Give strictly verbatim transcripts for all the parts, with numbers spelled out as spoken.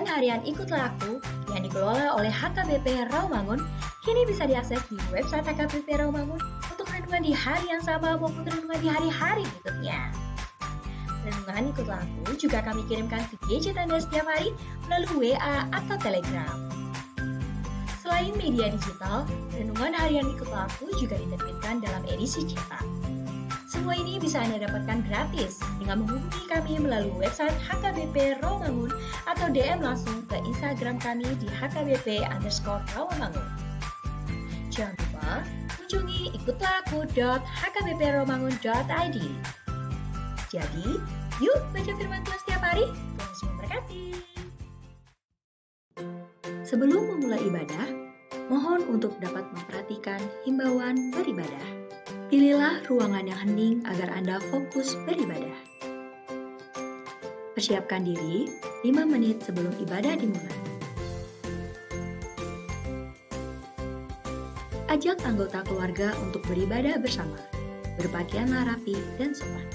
Harian Ikutlah Aku yang dikelola oleh H K B P Rawamangun kini bisa diakses di website H K B P Rawamangun untuk renungan di hari yang sama maupun renungan di hari-hari berikutnya. Renungan Ikutlah Aku juga kami kirimkan ke gadget Anda setiap hari melalui W A atau Telegram. Selain media digital, renungan harian Ikutlah Aku juga diterbitkan dalam edisi cetak. Semua ini bisa Anda dapatkan gratis dengan menghubungi kami melalui website H K B P Rawamangun atau D M langsung ke Instagram kami di H K B P underscore Rawamangun. Jangan lupa kunjungi ikutlah aku dot H K B P rawamangun dot I D. Jadi, yuk baca firman Tuhan setiap hari. Tuhan Yesus memberkati. Sebelum memulai ibadah, mohon untuk dapat memperhatikan himbauan beribadah. Pilihlah ruangan yang hening agar Anda fokus beribadah. Persiapkan diri lima menit sebelum ibadah dimulai. Ajak anggota keluarga untuk beribadah bersama. Berpakaianlah rapi dan sopan.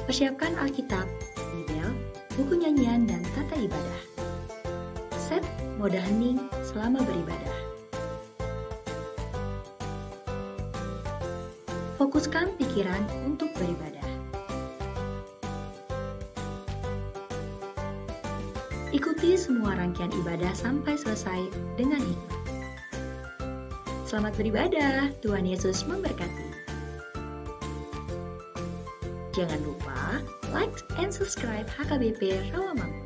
Persiapkan Alkitab, Bibel, buku nyanyian, dan tata ibadah. Set mode hening selama beribadah. Fokuskan pikiran untuk beribadah. Ikuti semua rangkaian ibadah sampai selesai dengan hikmat. Selamat beribadah, Tuhan Yesus memberkati. Jangan lupa like and subscribe H K B P Rawamangun.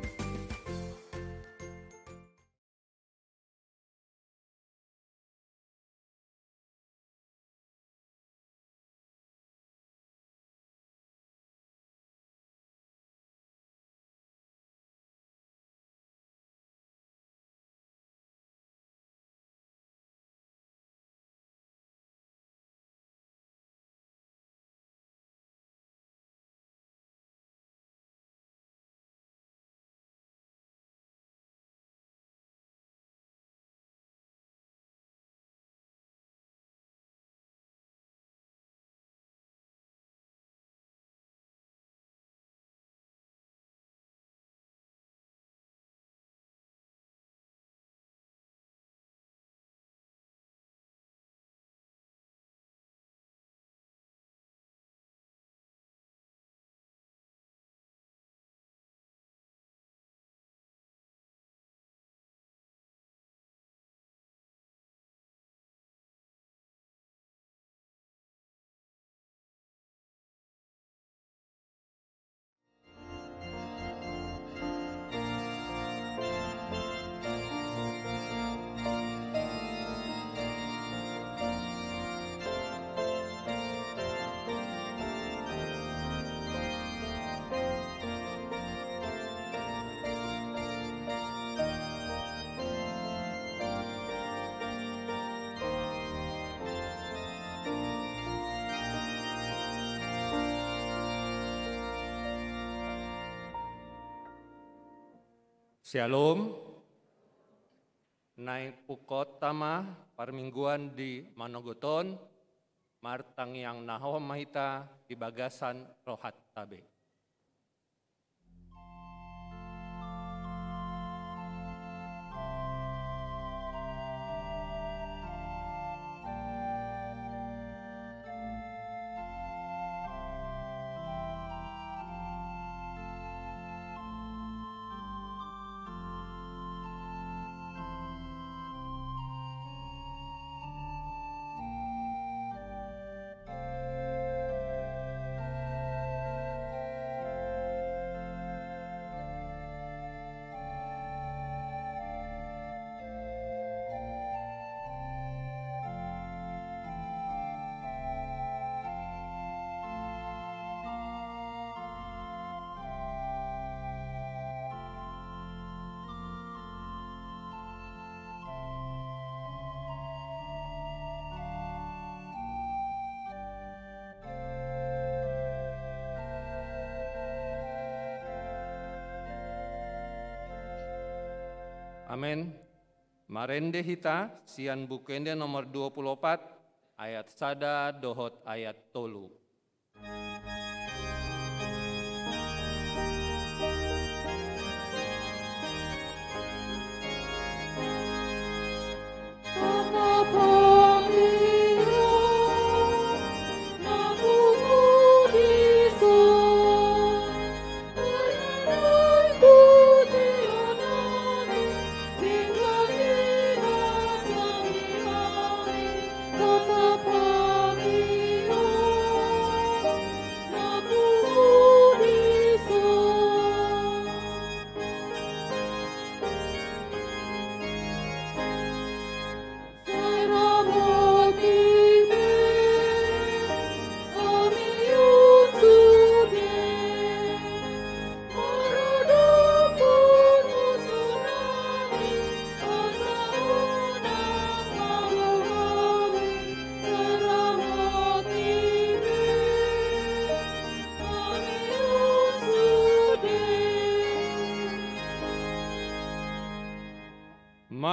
Syalom. Naeng pungkaonta ma parmingguan di manogot on, martangiang na hohom ma hita di bagasan rohanta be. Amen. Marende hita sian Buku Ende nomor dua puluh opat, ayat sada dohot ayat tolu.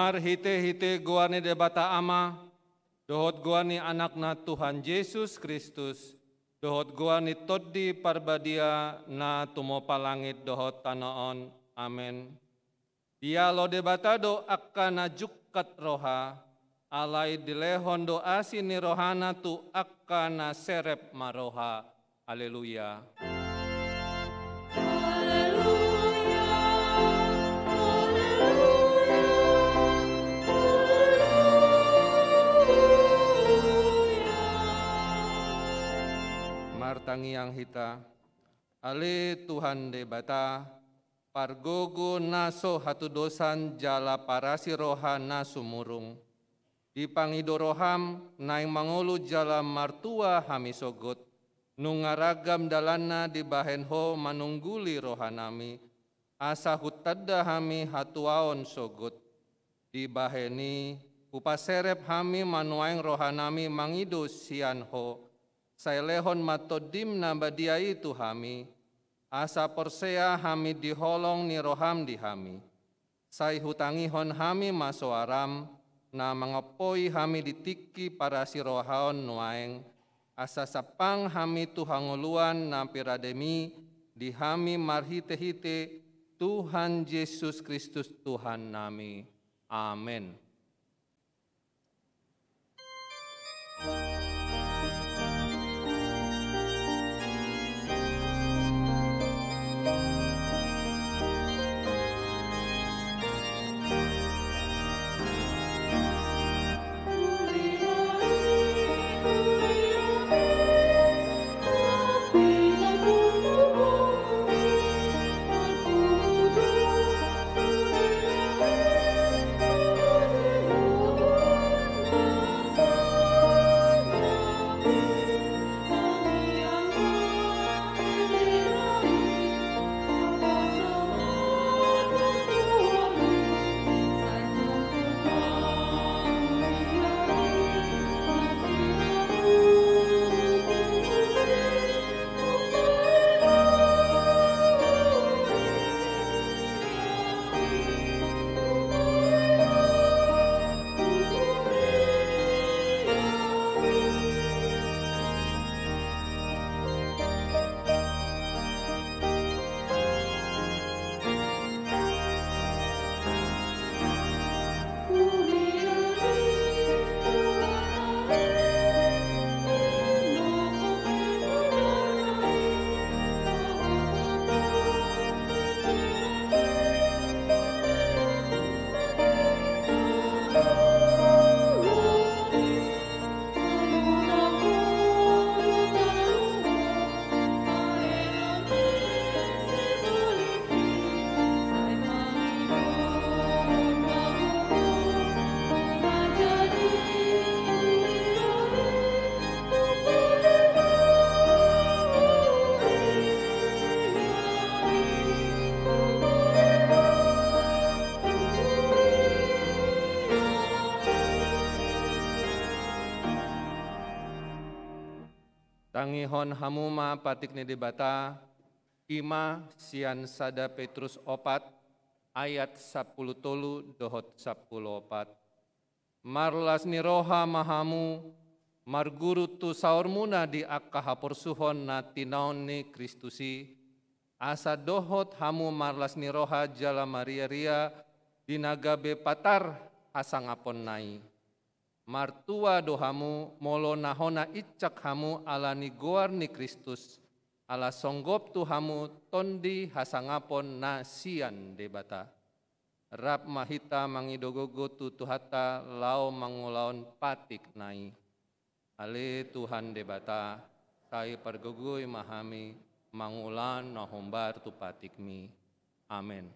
Marhite-hite goar ni Debata Ama, dohot goar ni Anakna Tuhan Jesus Kristus, dohot goar ni Tondi Parbadia na tumopa langit dohot tano on. Amen. Dialo Debata do angka na jungkat roha, alai dilehon do asi ni rohana tu angka na serep marroha. Haleluya. Haleluya, haleluya, haleluya. Martangiang hita. Ale Tuhan Debata, pargogo na so hatudosan jala parasi roha na sumurung. Dipangido roham naeng mangolu jala martua hami sogot, nunga ragam dalanna dibahen ho manungguli rohanami, asa hutanda hami hatuaon sogot. Dibahen i, hupaserep hami ma nuaeng rohanami mangido sian ho, sai lehon ma Tondim na badia i tu hami, asa porsea hami di holong ni roham di hami. Sai hutangihon hami ma soaram, na mangompoi hami di tingki parasi roha on nuaeng, asa sampang hami tu hangoluan na pirademi di hami marhite-hite Tuhan Jesus Kristus Tuhannami. Amen. Tangihon hamu ma patik ni Debata, i ma sian sada Petrus opat ayat sampulu tolu dohot sampulu opat. Marlas ni roha ma hamu, marguru tu saurmuna di angka haporsuhon na tinaon ni Kristus i, asa dohot hamu marlas ni roha jala mariaria di na gabe patar hasangaponna i. Martua do hamu molo na hona incak hamu ala ni goar ni Kristus, ala songgop tu hamu tondi hasangapon na sian Debata. Rap ma hita mangido gogo tu Tuhanta laho mangulahon patikna i. Ale Tuhan Debata, sai pargogoi ma hami mangulahon na hombar tu patikmi. Amen.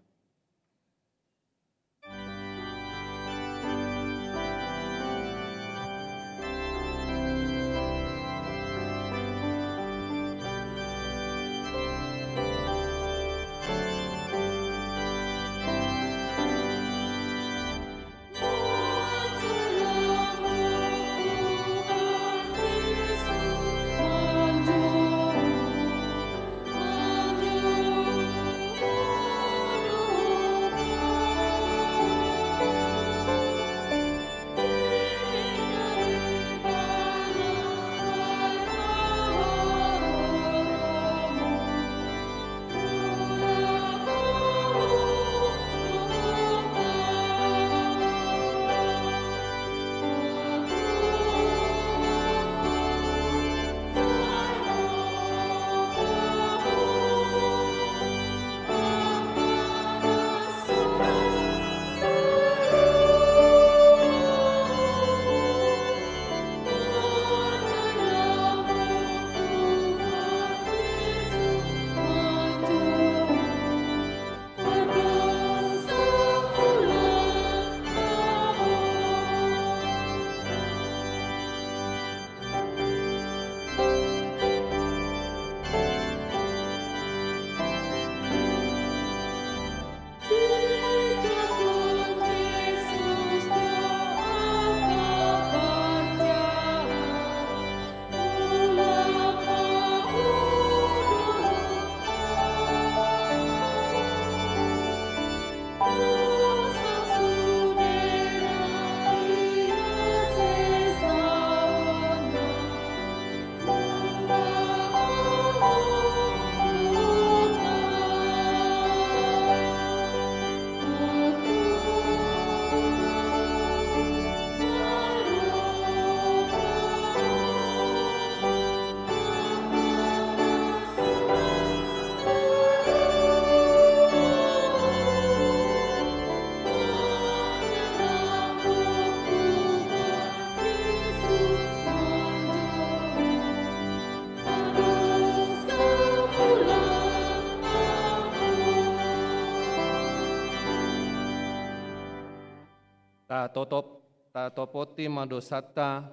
Tatotop, tatopoti ma dosanta,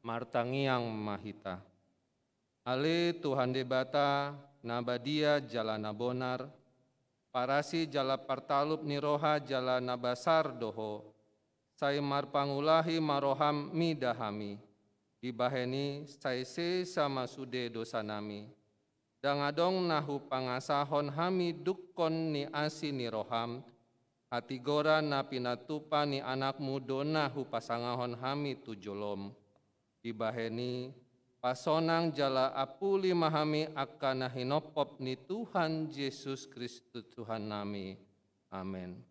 martangiang ma hita. Ale Tuhan Debata, na badia jala na bonar, parasi jala partalup ni roha jala na basar do Ho, sai marpangulahi ma rohaM mida hami, dibahen i sai sesa ma sude dosanami. Ndang adong na hupangasahon hami dungkon ni asi ni rohaM, hatigoran na pinatupa ni AnakMu do na hupasangahon hami tu joloM. Dibahen i, pasonang jala apuli ma hami angka na hinophop ni Tuhan Jesus Kristus Tuhannami. Amen.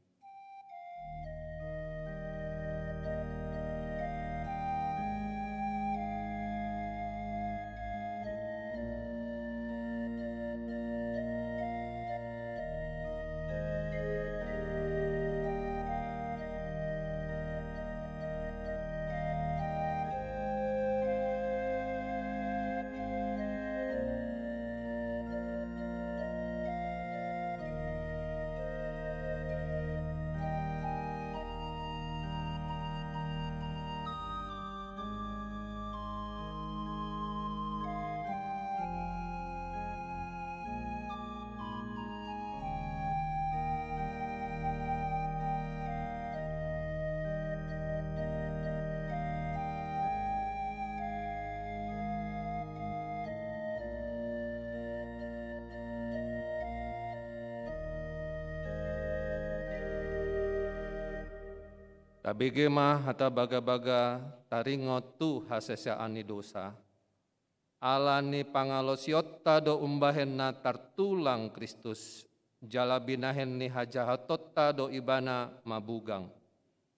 Tabege ma hata bagabaga taringot tu hasesaan ni dosa. Ala ni pangalaosionta do umbahen na tartulang Kristus, jala binahen ni hajahatonta do Ibana mabugang.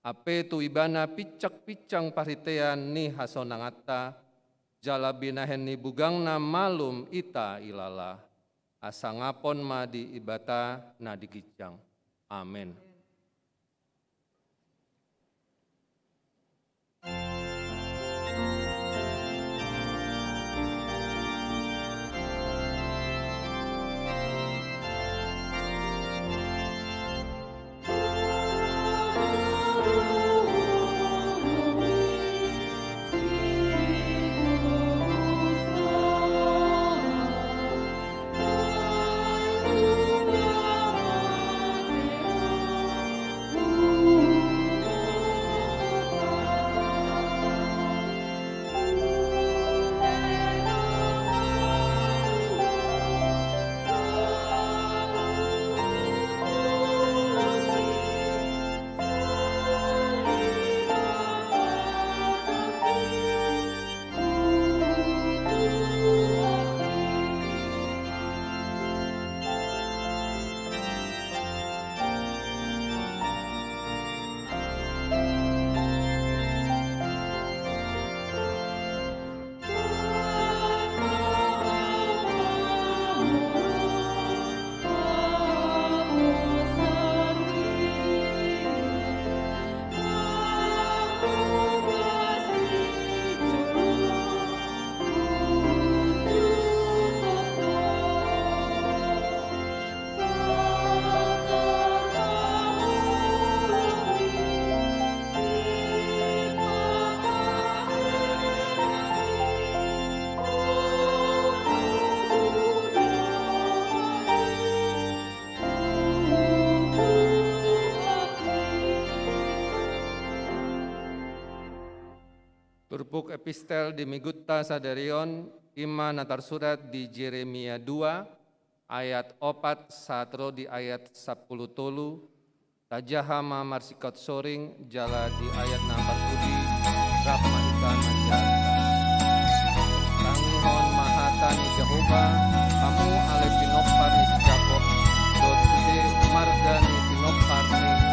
Hape tu Ibana pinsangpinsang parhitean ni hasonanganta, jala binahen ni bugangna malum hita ilala. Hasangapon ma di Debata na di ginjang. Amen. Turpuk epistel di minggunta sadari on, i ma na tarsurat di Jeremia dua, ayat opat sahat ro di ayat sampulu tolu. Tajaha ma marsingkot soring, jala di ayat na parpudi rap ma hita manjaha. Tangihon ma hata ni Jahowa, hamu ale pinompar ni si Jakob, dohot sude marga ni pinompar ni Israel.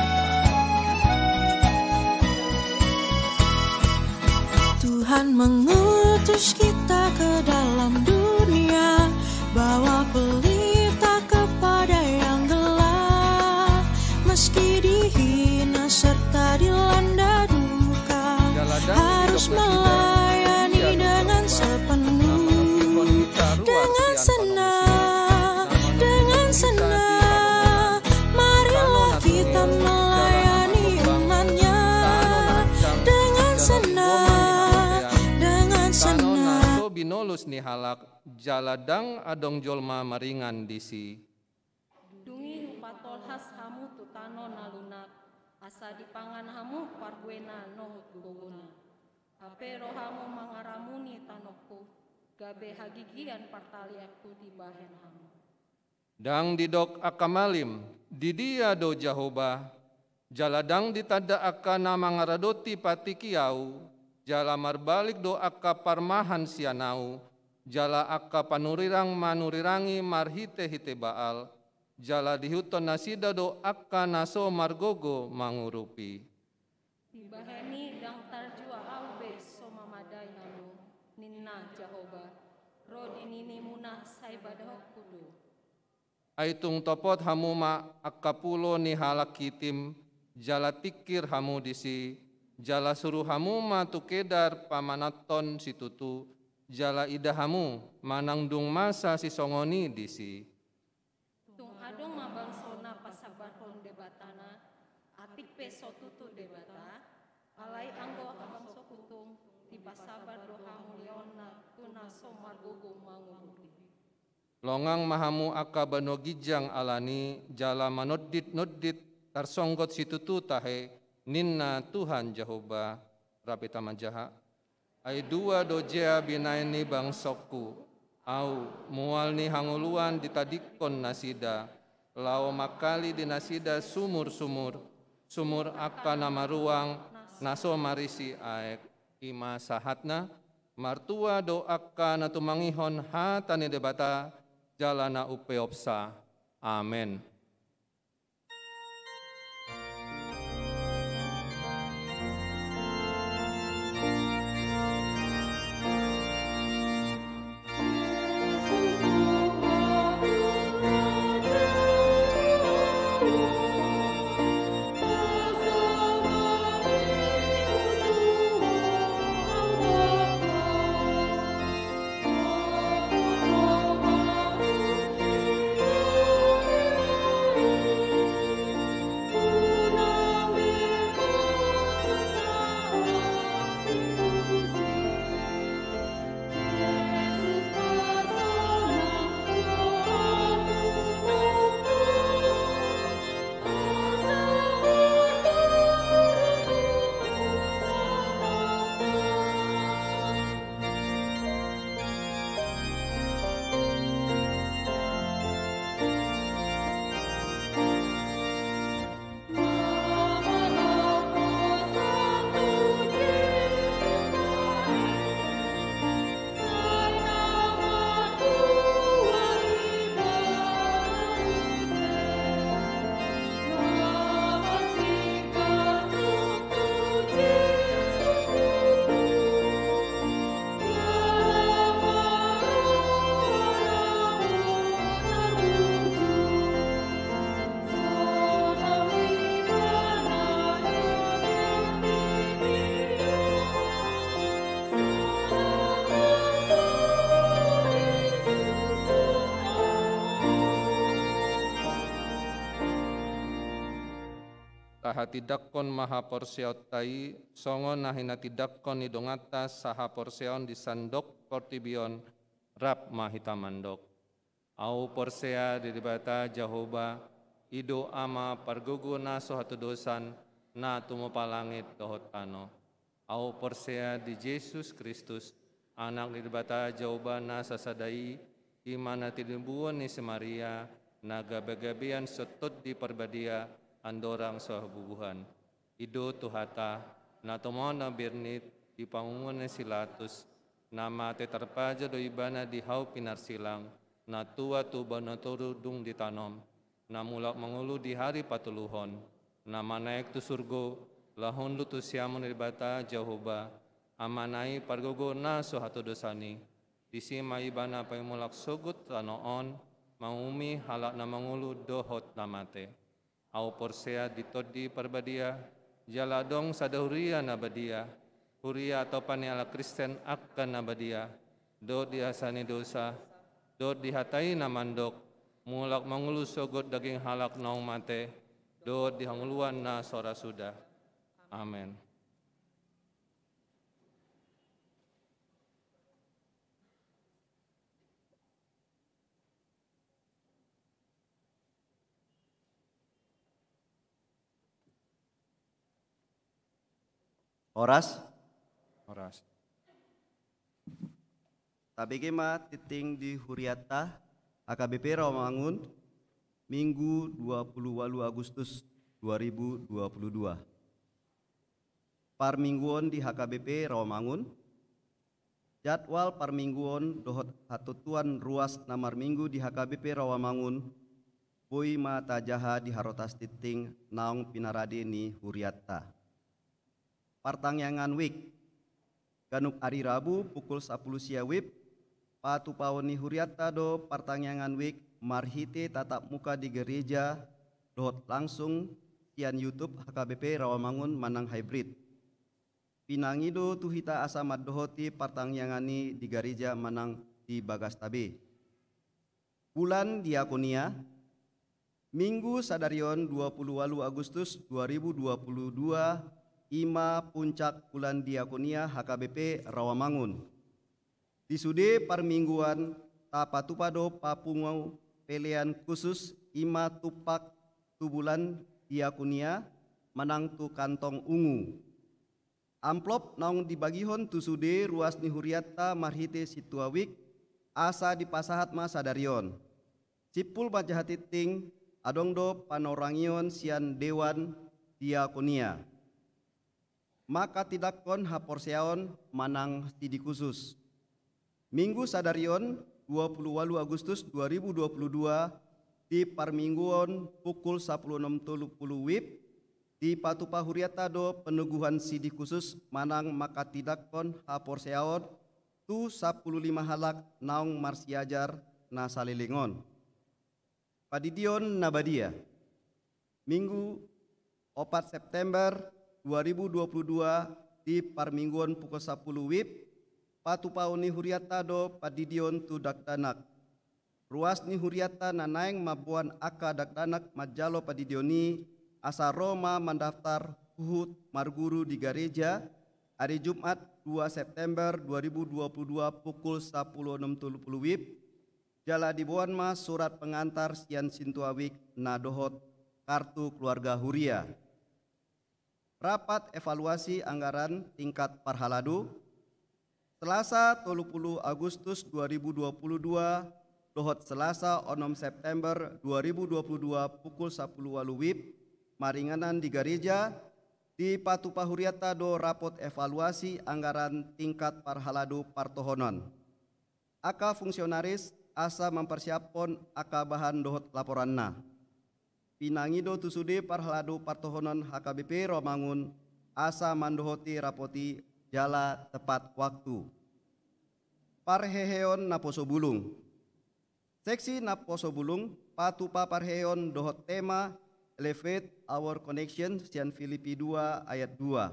Tuhan mengutus kita ke dalam dunia, bawa pelita kepada yang gelap. Meski dihina serta dilanda duka, harus melayani dengan sepenuh, dengan senang, dengan senang. Marilah kita melayani umat-Nya. pinolus ni halak, jala ndang adong jolma maringan disi. Dung i hupatolhas hamu tu tano na lunak, asa dipangan hamu parbuena dohot gogona. Hape ro hamu mangaramuni tanongku, gabe hagigian partalianku dibahen hamu. Ndang didok angka malim, di dia do Jahowa? Jala ndang ditanda angka na mangaradoti patik i ahu, jala marbalik do angka parmahan sian ahu, jala angka panurirang manurirangi marhitehite Baal, jala diihuthon nasida do angka na so margogo mangurupi. Dibahen i ndang tarjua ahu be so mamadai hamu, ninna Jahowa, ro di ninimuna sai badahonku do. Ai tung topot hamu ma angka pulo ni halak Kitim, jala tingkir hamu disi, jala suru hamu ma tu Kedar pamananhon situtu, jala ida hamu manang dung masa sisongon i disi. Tung adong ma bangso na pasabarhon Debatana, atik pe so tutu Debata, alai anggo habangsoku tung, dipasabar do hamuliaonna tu na so margogo mangurupi. Longang ma hamu angka banua ginjang alani, jala manonditnondit tarsonggot situtu tahe, ninna Tuhan Jahowa. Rap hita manjaha. Ai dua do jea binahen ni bangsongku, ahu, mual ni hangoluan ditadingkon nasida, laho mangkali di nasida sumursumur, sumur angka na maruang, na so marisi aek. I ma sahatna. Martua do angka na tumangihon hata ni Debata, jala na umpeopsa. Amen. Tahatindangkon ma haporseaonta i, songon na hinatindangkon ni donganta sahaporseaon di sandok portibi on, rap ma hita mandok. Ahu porsea di Debata Jahowa, i do Ama pargogo na so hatodosan, na tumompa langit dohot tano. Ahu porsea di Jesus Kristus, Anak ni Debata Jahowa na sasada i, i ma na tinimbuon ni si Maria, na gabegabean sian Tondi Parbadia, andorang so habubuhan. I do Tuhanta, na tumandang bernit di pangungunan ni si Latus, na mate tarpaja do Ibana di hau pinarsilang, na tua tu banua toru dung ditanom, na mulak mangolu di ari patoluhon, na manaek tu surgo, laho hundul tu siamun ni Debata Jahowa, Amana i pargogo na so hatodosan i. Disi ma Ibana paimulak sogot tano on, manguhumi halak na mangolu dohot na mate. Ahu porsea di Tondi Parbadia, jala adong sada huria na badia, huria atopan ni halak Kristen angka na badia, dohot di hasesaan ni dosa, dohot di hata i na mandok, mulak mangolu sogot daging halak naung mate, dohot di hangoluan na so ra suda. Amen. Horas. Horas. Tabege ma tingting di hurianta, H K B P Rawamangun, Minggu dua puluh walu Agustus dua ribu dua puluh dua. Parmingguon di H K B P Rawamangun. Jadwal parmingguon dohot hatontuan ruas na marminggu di H K B P Rawamangun boi ma tajaha di harotas tingting naung pinarade ni hurianta. Partangiangan WIB. Ganup ari Rabu pukul sapuluh sia WIB, patupaon ni hurianta do partangiangan WIB marhite tatap muka di gareja dohot langsung sian YouTube H K B P Rawamangun manang hybrid. Pinangido tu hita asa mandohoti partangiangan i di gareja manang di bagasta be. Bulan Diakonia. Minggu sadari on dua puluh walu Agustus dua ribu dua puluh dua, i ma puncak Bulan Diakonia H K B P Rawamangun. Di sude parmingguan, tapatupa do papungu pelean khusus, i ma tumpak tu Bulan Diakonia manang tu kantong ungu. Amplop naung dibagihon tu sude ruas ni hurianta marhite sintua WIB, asa dipasahat ma sadari on. Simpul manjaha tingting, adong do panorangion sian Dewan Diakonia. Manghatindanghon haporseaon manang sidi khusus. Minggu sadari on, dua puluh walu Agustus dua ribu dua puluh dua, di parmingguon pukul sapuluh onom tolu puluh WIB, dipatupa hurianta do peneguhan sidi khusus manang manghatindanghon haporseaon tu sapuluh lima halak naung marsiajar na saleleng on. Pandidion na badia. Minggu opat September dua ribu dua puluh dua, di parmingguon pukul sapuluh WIB, patupaon ni hurianta do pandidion tu dakdanak. Ruas ni hurianta na naeng mamboan angka dakdanak manjalo pandidion i, asa ro ma mandaftar huhut marguru di gareja, ari Jumat dua September dua ribu dua puluh dua pukul sapuluh onom tolu puluh WIB, jala diboan ma surat pengantar sian sintua WIB na dohot kartu keluarga huria. Rapat evaluasi anggaran tingkat parhalado, Selasa tolu puluh Agustus dua ribu dua puluh dua dohot Selasa onom September dua ribu dua puluh dua pukul sapuluh walu WIB, maringanan di gareja, dipatupa hurianta do rapot evaluasi anggaran tingkat parhalado partohonan. Angka fungsionaris asa mamparsiaphon angka bahan dohot laporanna. Pinangido tu sude parhalado partohonan H K B P Rawamangun asa mandohoti rapot i jala tepat waktu. Parheheon naposo bulung. Seksi naposo bulung patupa parheheon dohot tema Elevate Our Connection sian Filipi dua ayat dua.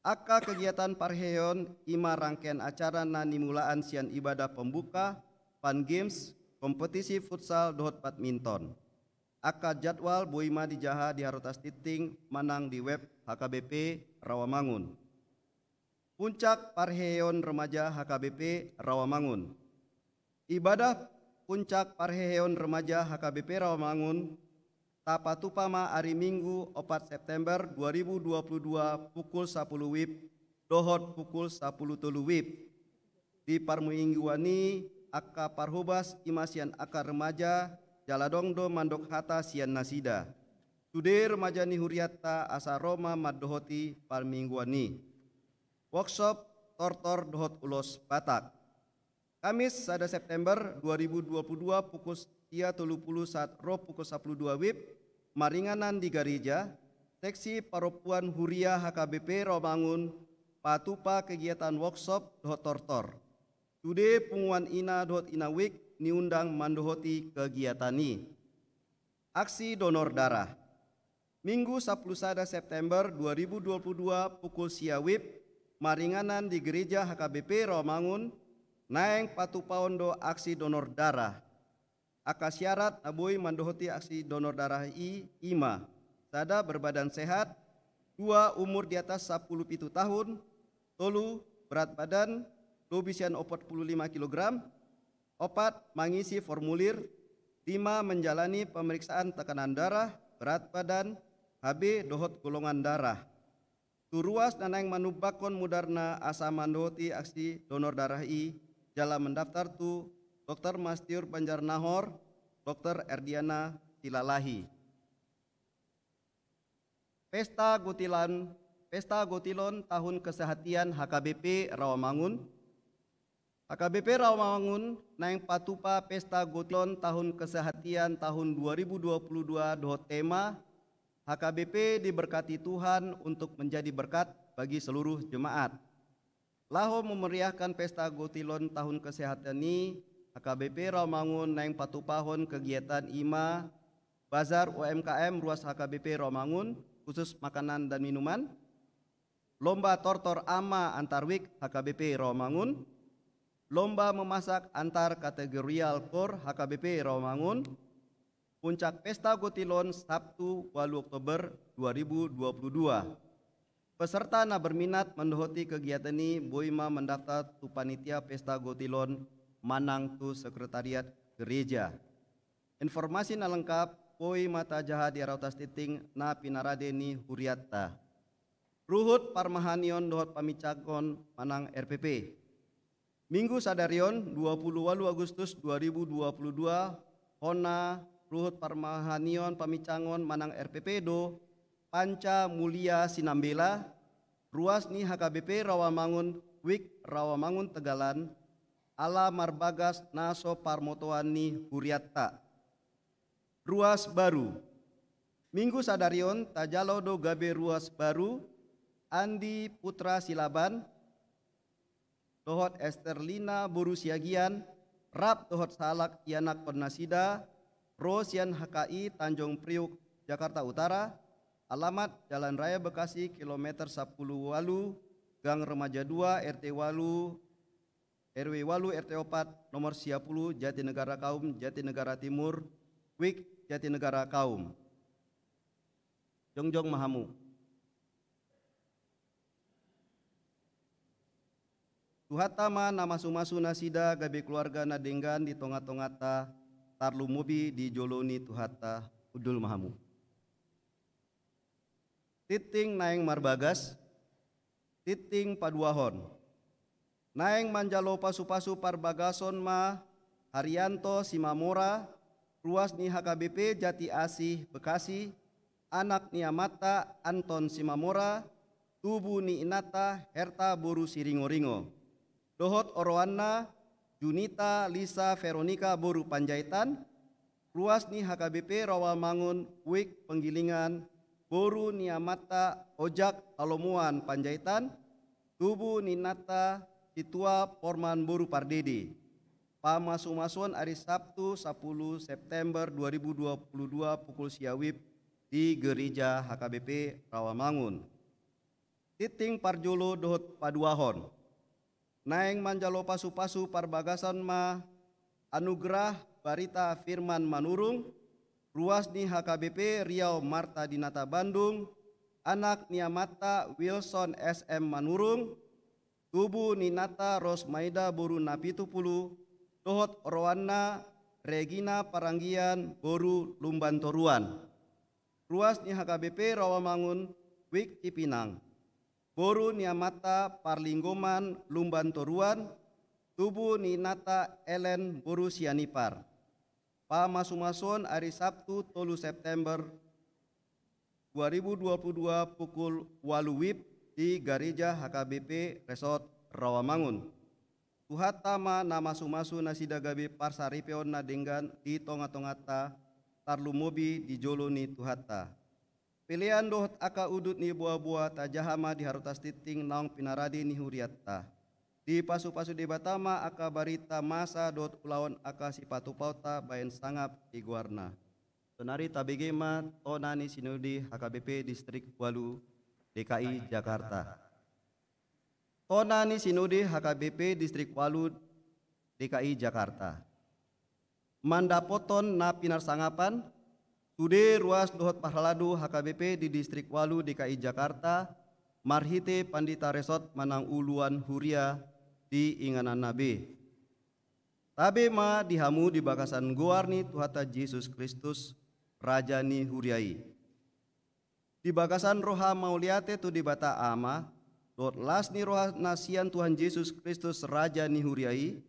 Angka kegiatan parheheon i ma rangkaian acara na nimulaan sian ibadah pembuka, fun games, kompetisi futsal dohot badminton. Angka jadwal boi ma dijaha di harotas tingting manang di web H K B P Rawamangun. Puncak parheheon remaja H K B P Rawamangun. Ibadah puncak parheheon remaja H K B P Rawamangun tapatupa ma ari Minggu opat September dua ribu dua puluh dua pukul sapuluh WIB dohot pukul sapuluh tolu WIB. Di parmingguan i angka parhobas i ma sian angka remaja jala adong do mandok hata sian nasida. Sude remaja ni hurianta asa ro ma mandohoti parmingguan i. Workshop tortor dohot ulos Batak. Kamis sada September dua ribu dua puluh dua pukul sia tolu puluh saat ro pukul sapuluh dua WIB, maringanan di gareja, seksi parompuan huria H K B P Rawamangun patupa kegiatan workshop dohot tortor. Sude punguan ina dohot inang WIB niundang mandohoti kegiatan i. Aksi donor darah. Minggu sapuluh sada September dua ribu dua puluh dua pukul sia WIB, maringanan di gereja H K B P Rawamangun, naeng patupaon do aksi donor darah. Angka syarat na boi mandohoti aksi donor darah i, i ma: sada, berbadan sehat; dua, umur di atas sapuluh pitu tahun; tolu, berat badan lobi sian opat puluh lima kilogram; opat, mangisi formulir; lima, menjalani pemeriksaan tekanan darah, berat badan, H B, dohot golongan darah. tu ruas na naeng manumbangkon mudarna asa mandohoti aksi donor darah i, jala mendaftar tu Dokter Mastiur Banjarnahor, Dokter Erdiana Silalahi. Pesta Gotilon, Pesta Gotilon Tahun Kesehatan H K B P Rawamangun. H K B P Rawamangun naeng patupa Pesta Gotilon Tahun Kesehatan tahun dua ribu dua puluh dua dohot tema, H K B P diberkati Tuhan untuk menjadi berkat bagi seluruh jemaat. Laho memeriahkan Pesta Gotilon Tahun Kesehatan i, H K B P Rawamangun naeng patupahon kegiatan i ma, bazar U M K M ruas H K B P Rawamangun, khusus makanan dan minuman, lomba tortor ama antar wik H K B P Rawamangun, lomba memasak antar kategorial kor H K B P Rawamangun, puncak Pesta Gotilon Sabtu ualu Oktober dua ribu dua puluh dua. Peserta na berminat mandohoti kegiatan i boi ma mendaftar tu panitia Pesta Gotilon manang tu sekretariat gereja. Informasi na lengkap boi ma tajaha di Raut Astingting na pinarade ni hurianta. Ruhut parmahanion dohot pamincangon manang R P P. Minggu sadari on, dua puluh ualu Agustus dua ribu dua puluh dua, hona ruhut parmahanion pamincangon manang R P P do Panca Mulia Sinambela, ruas ni H K B P Rawamangun, wik Rawamangun Tegalan, ala marbagas na so parmotoan ni hurianta. Ruas baru. Minggu sadari on tajalo do gabe ruas baru, Andi Putra Silaban dohot Esterlina boru Siagian, rap dohot sahalak ianakhon nasida, ro sian H K I Tanjung Priuk, Jakarta Utara, alamat Jalan Raya Bekasi, kilometer sampulu ualu, Gang Remaja dua, R T ualu, R W ualu, R T opat, nomor sia pulu, Jatinegara Kaum, Jatinegara Timur, wik Jatinegara Kaum. Jongjong ma hamu. Tuhanta ma na masumasu nasida gabe keluarga na denggan di tongatonganta, tarlumobi di jolo ni Tuhanta. Hundul ma hamu. Tingting naeng marbagas, tingting paduahon. Naeng manjalo pasupasu parbagason ma Haryanto Simamora, ruas ni H K B P Jati Asih Bekasi, anak ni amanta Anton Simamora, tubu ni inanta Herta boru Siringoringo, dohot oroanna Junita Lisa Veronika boru Panjaitan, ruas ni H K B P Rawamangun, wik Penggilingan, boru ni amanta Ojak Halomoan Panjaitan, tubu ni inanta Situa Porman boru Pardede. Pamasumasuon ari Sabtu sampulu September dua ribu dua puluh dua pukul sia wib di Gereja H K B P Rawamangun. Tingting parjolo dohot paduahon. Naeng manjalo pasupasu parbagason ma Anugrah Barita Firman Manurung, ruas ni H K B P Riau Marta Dinata Bandung, anak ni amanta Wilson S M Manurung, tubu ni inanta Rosmaida boru Napitupulu, dohot oroanna Regina Paranggian boru Lumbantoruan, ruas ni H K B P Rawamangun, wik Cipinang, boru ni amanta Parlinggoman Lumbantoruan, tubu ni inanta Ellen boru Sianipar. Pamasumasuon ari Sabtu tolu September dua ribu dua puluh dua pukul ualu wib di Gareja H K B P Resort Rawamangun. Tuhanta ma na masumasu nasida gabe parsaripeon na denggan di tongatonganta, tarlumobi di jolo ni Tuhanta. Pelean dohot angka udut ni boaboa tajaha ma di harotas tingting naung pinarade ni hurianta. Dipasupasu Debata ma angka barita masa dohot ulaon angka sipatupaonta baen sangap di goarna. Sonari tabege ma tona ni Sinode H K B P Distrik ualu D K I Jakarta. Tona ni Sinode H K B P Distrik ualu D K I Jakarta. Mandapothon na pinarsangapan, sude ruas dohot parhalado H K B P di Distrik ualu D K I Jakarta, marhite pandita resort manang uluan huria di ingananna be. Tabe ma di hamu di bagasan goar ni Tuhanta Jesus Kristus, Raja ni huria i. Di bagasan roha mauliate tu Debata Ama, dohot las ni roha na sian Tuhan Jesus Kristus Raja ni Huria i,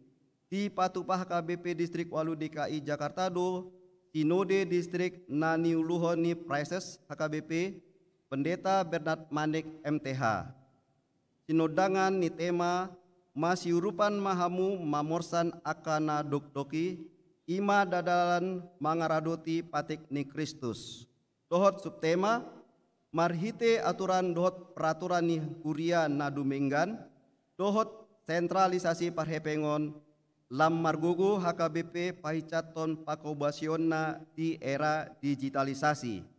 dipatupa H K B P Distrik Walu D K I Jakarta do Sinode Distrik na niuluhon ni Praeses H K B P, Pendeta Bernard Manek M T H. Sinondangan ni tema, masiurupan ma hamu mamorsan angka na dokdok i, i ma dadalan mangaradoti patik ni Kristus. Dohot subtema, marhite aturan dohot peraturan ni huria na dumenggan, dohot sentralisasi parhepengon, lam margogo H K B P pahinsathon pangkobasionna di era digitalisasi.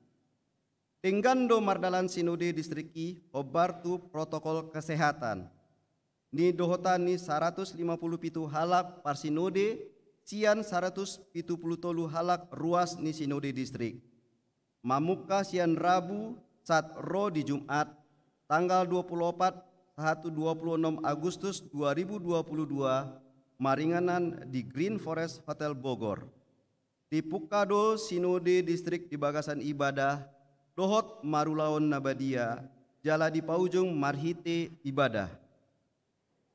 Denggan do mardalan sinode distrik i hombar tu protokol kesehatan. Nidohotan ni saratus lima pulu pitu halak parsinode sian saratus pitu pulu tolu halak ruas ni sinode distrik. Mamungka sian Rabu sahat ro di Jumat, tanggal dua pulu opat sahat tu dua pulu onom Agustus dua ribu dua pulu dua, maringanan di Green Forest Hotel Bogor. Dipungka do sinode distrik di bagasan ibadah dohot marulaon na badia, jala dipaujung marhite ibadah.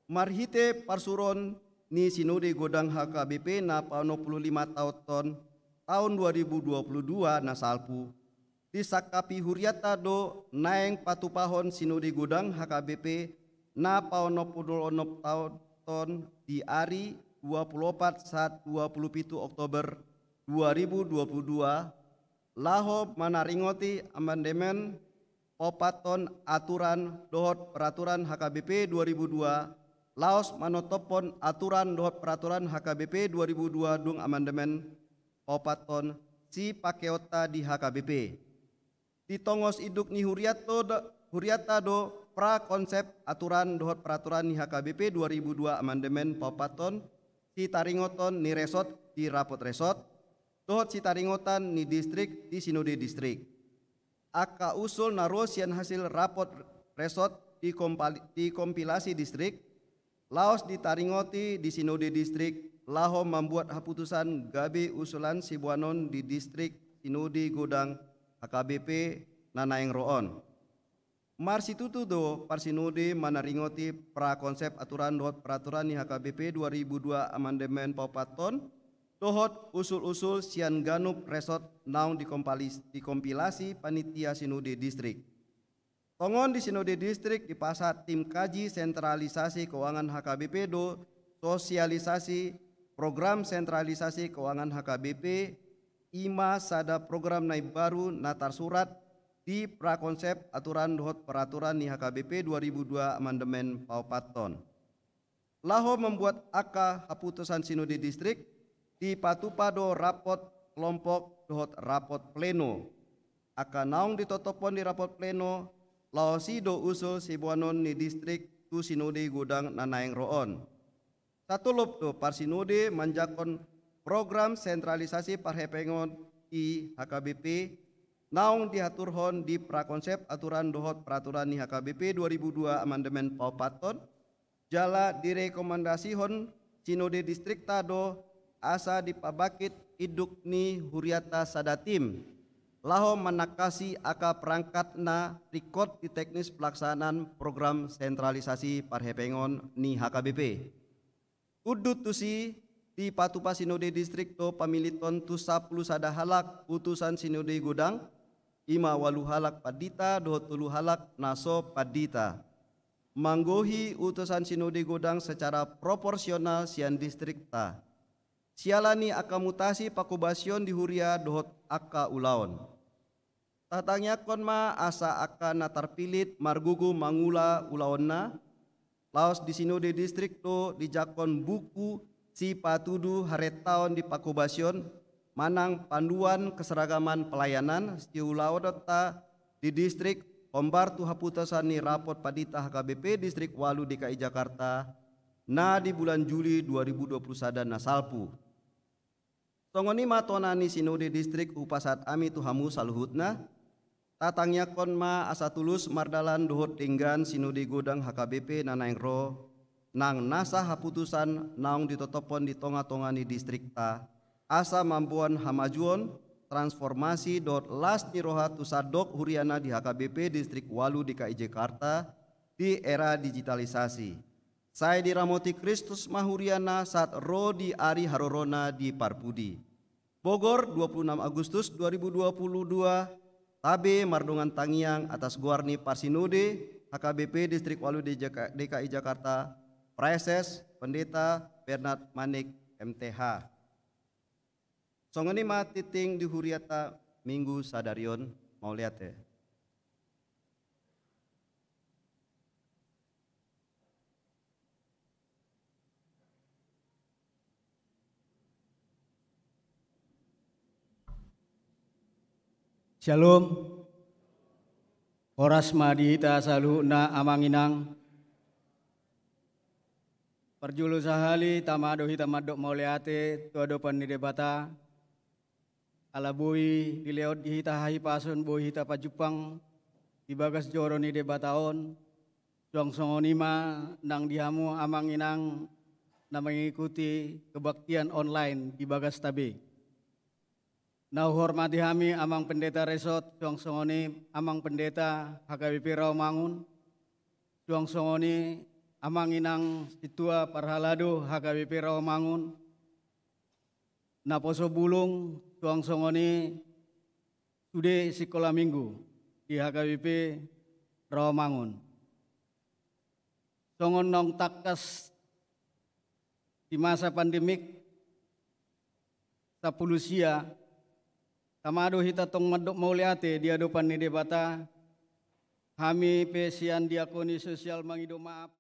Marhite parsuruon ni sinode godang H K B P na paonom pulu lima taonhon taon dua ribu dua pulu dua na salpu, disangkapi hurianta do naeng patupahon sinode godang H K B P na paonom pulu onom taonhon di ari dua pulu opat sahat dua pulu pitu Oktober dua ribu dua puluh dua, laho manaringoti amandemen paopathon aturan dohot peraturan H K B P dua ribu dua, laos manotophon aturan dohot peraturan H K B P dua ribu dua dung amandemen paopathon sipakeonta di H K B P. Di tongos induk ni hurianta do, hurianta do prakonsep aturan dohot peraturan ni H K B P dua ribu dua amandemen paopathon sitaringothon ni resort di rapot resort, dohot sitaringotan ni distrik di sinode distrik. Angka usul na ro sian hasil rapot resort di kompali-, di kompilasi distrik, laos ditaringoti di sinode distrik, laho mambuat haputusan gabe usulan siboanon di distrik sinode godang H K B P na naeng ro on. Marsitutu do parsinode manaringoti prakonsep aturan dohot peraturan ni H K B P dua ribu dua amandemen paopathon, dohot usul-usul sian ganup resort naung dikompalis-, dikompilasi panitia sinode distrik. Tongon di sinode distrik dipasahat tim kaji sentralisasi keuangan H K B P do sosialisasi program sentralisasi keuangan H K B P, i ma sada program na imbaru na tarsurat di prakonsep aturan dohot peraturan ni H K B P dua ribu dua amandemen paopathon. Laho mambuat angka haputusan sinode distrik, dipatupa do rapot kelompok dohot rapot pleno. Angka naung ditotophon di rapot pleno, laos i do usul siboanon ni distrik tu sinode godang na naeng ro on. Satolop do parsinode manjangkon program sentralisasi parhepengon i H K B P, naung diaturhon di prakonsep aturan dohot peraturan ni H K B P dua ribu dua amandemen paopathon, jala direkomendasihon sinode distrikta do asa dipabangkit induk ni hurianta sada tim, laho manangkasi angka perangkat na ringkot di teknis pelaksanaan program sentralisasi parhepengon ni H K B P. Unduk tusi, dipatupa sinode distrik do pamiliton tu sampulu sada halak utusan sinode godang, i ma ualu halak pandita dohot tolu halak na so pandita. Manggohi utusan sinode godang secara proporsional sian distrikta. Siala ni angka mutasi pangkobasion di huria dohot angka ulaon. Tatangiangkon ma asa angka na tarpilit margogo mangula ulaonna, laos di sinode distrik do dijangkon buku sipatudu harentaon di pangkobasion manang panduan keseragaman pelayanan siulaonta di distrik, hombar tu haputusan ni rapot pandita H K B P Distrik Ualu D K I Jakarta na di bulan Juli dua ribu dua puluh sada na salpu. Songon i ma tona ni sinode distrik hupasahat hami tu hamu saluhutna. Tatangiangkon ma asa tulus mardalan dohot denggan sinode godang H K B P na naeng ro, nang nasa haputusan naung ditotophon di tonga-tonga ni distrikta, asa mamboan hamajuon, transformasi dohot las ni roha tu sandok huriana di H K B P Distrik Walu D K I Jakarta di era digitalisasi. Sai diramoti Kristus ma huriana saat ro di ari harorona di parpudi. Bogor, dua puluh enam Agustus dua ribu dua puluh dua, tabe mardongan tangiang atas goar ni Parsinode H K B P Distrik Walu D K I Jakarta, Praeses Pendeta Bernard Manik, M T H. Songon i ma tingting di huriata Minggu sadari on, mauliate. Syalom. Horas ma di hita saluhutna, amang inang. Parjolo sahali tama do hita mandok mauliate tu adopan ni Debata, ala boi dilehon di hita hahipason, boi hita pajumpang di bagas joro ni Debata on. Suang songon i ma nang di hamu, amang inang, na mengikuti kebaktian online di bagasta be. Na huhormati hami Amang Pendeta Resort, suang songon i Amang Pendeta H K B P Rawamangun, suang songon i amang inang sintua parhalado H K B P Rawamangun, naposo bulung, suang songon i sude sikola minggu di H K B P Rawamangun. Songon naung tangkas di masa pandemik sampulu sia, tama do hita tong mandok mauliate di adopan ni Debata. Hami pe sian diakoni sosial mangido maaf.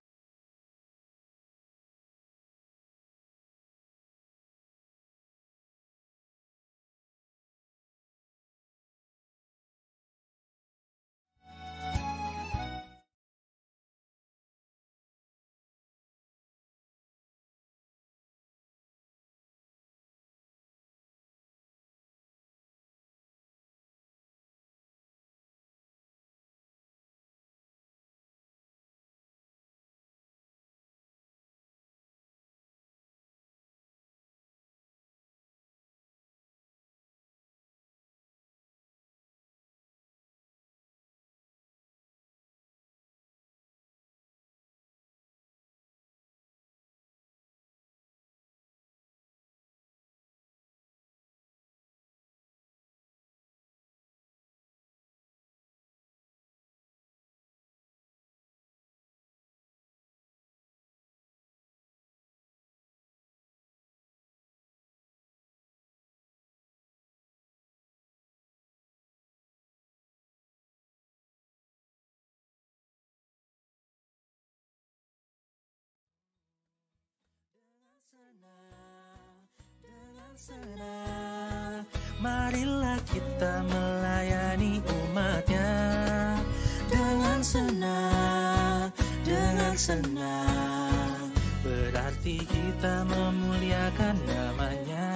Dengan senang, dengan senang, marilah kita melayani umat-Nya. Dengan senang, dengan senang, berarti kita memuliakan nama-Nya.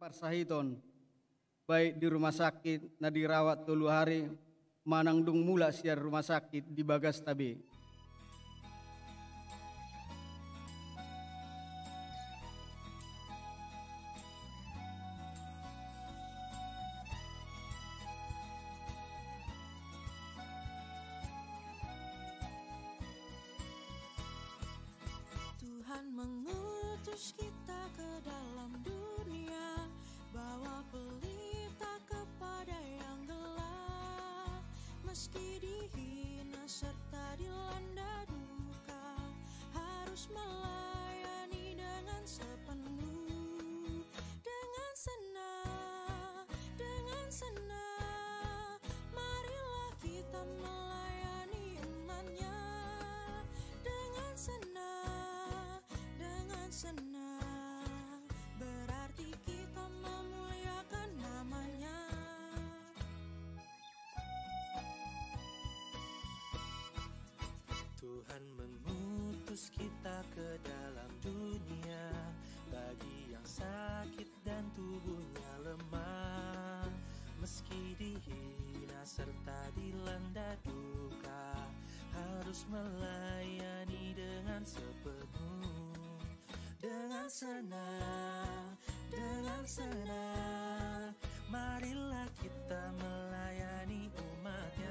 parsahiton, baik di rumah sakit na dirawat tolu hari manang dung mulak sian rumah sakit di bagasta be. Tuhan mengutus kita ke dalam dunia, bawa pelita kepada yang gelap. Meski dihina serta dilanda duka, harus melayani dengan sepenuh, dengan senang, dengan senang. Marilah kita melayani umat-Nya dengan senang, dengan senang. Berarti kita memuliakan nama-Nya. Tuhan mengutus kita ke dalam dunia, bagi yang sakit dan tubuhnya lemah. Meski dihina serta dilanda duka, harus melayani dengan sepenuh, dengan senang, dengan senang. Marilah kita melayani umat-Nya.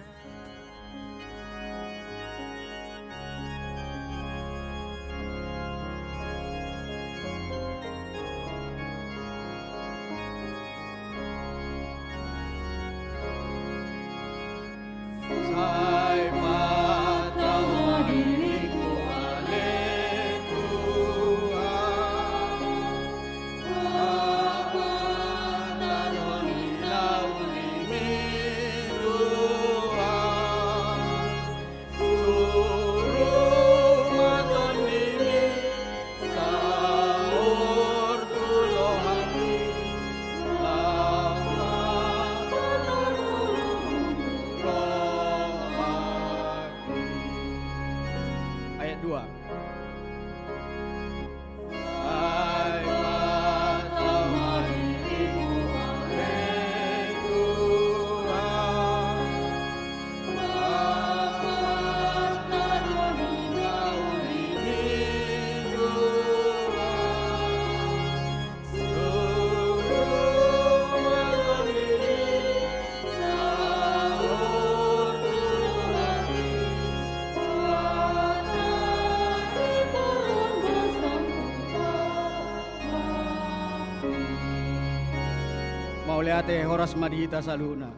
Sai patau ma diriku ale Tuhan, papataroni na ulimi Tuhan. Suru ma tondimi saur tu rohangki, lam ma tondimi tu rohangki. Ayat dua. Mauliate, horas ma di hita saluhutna.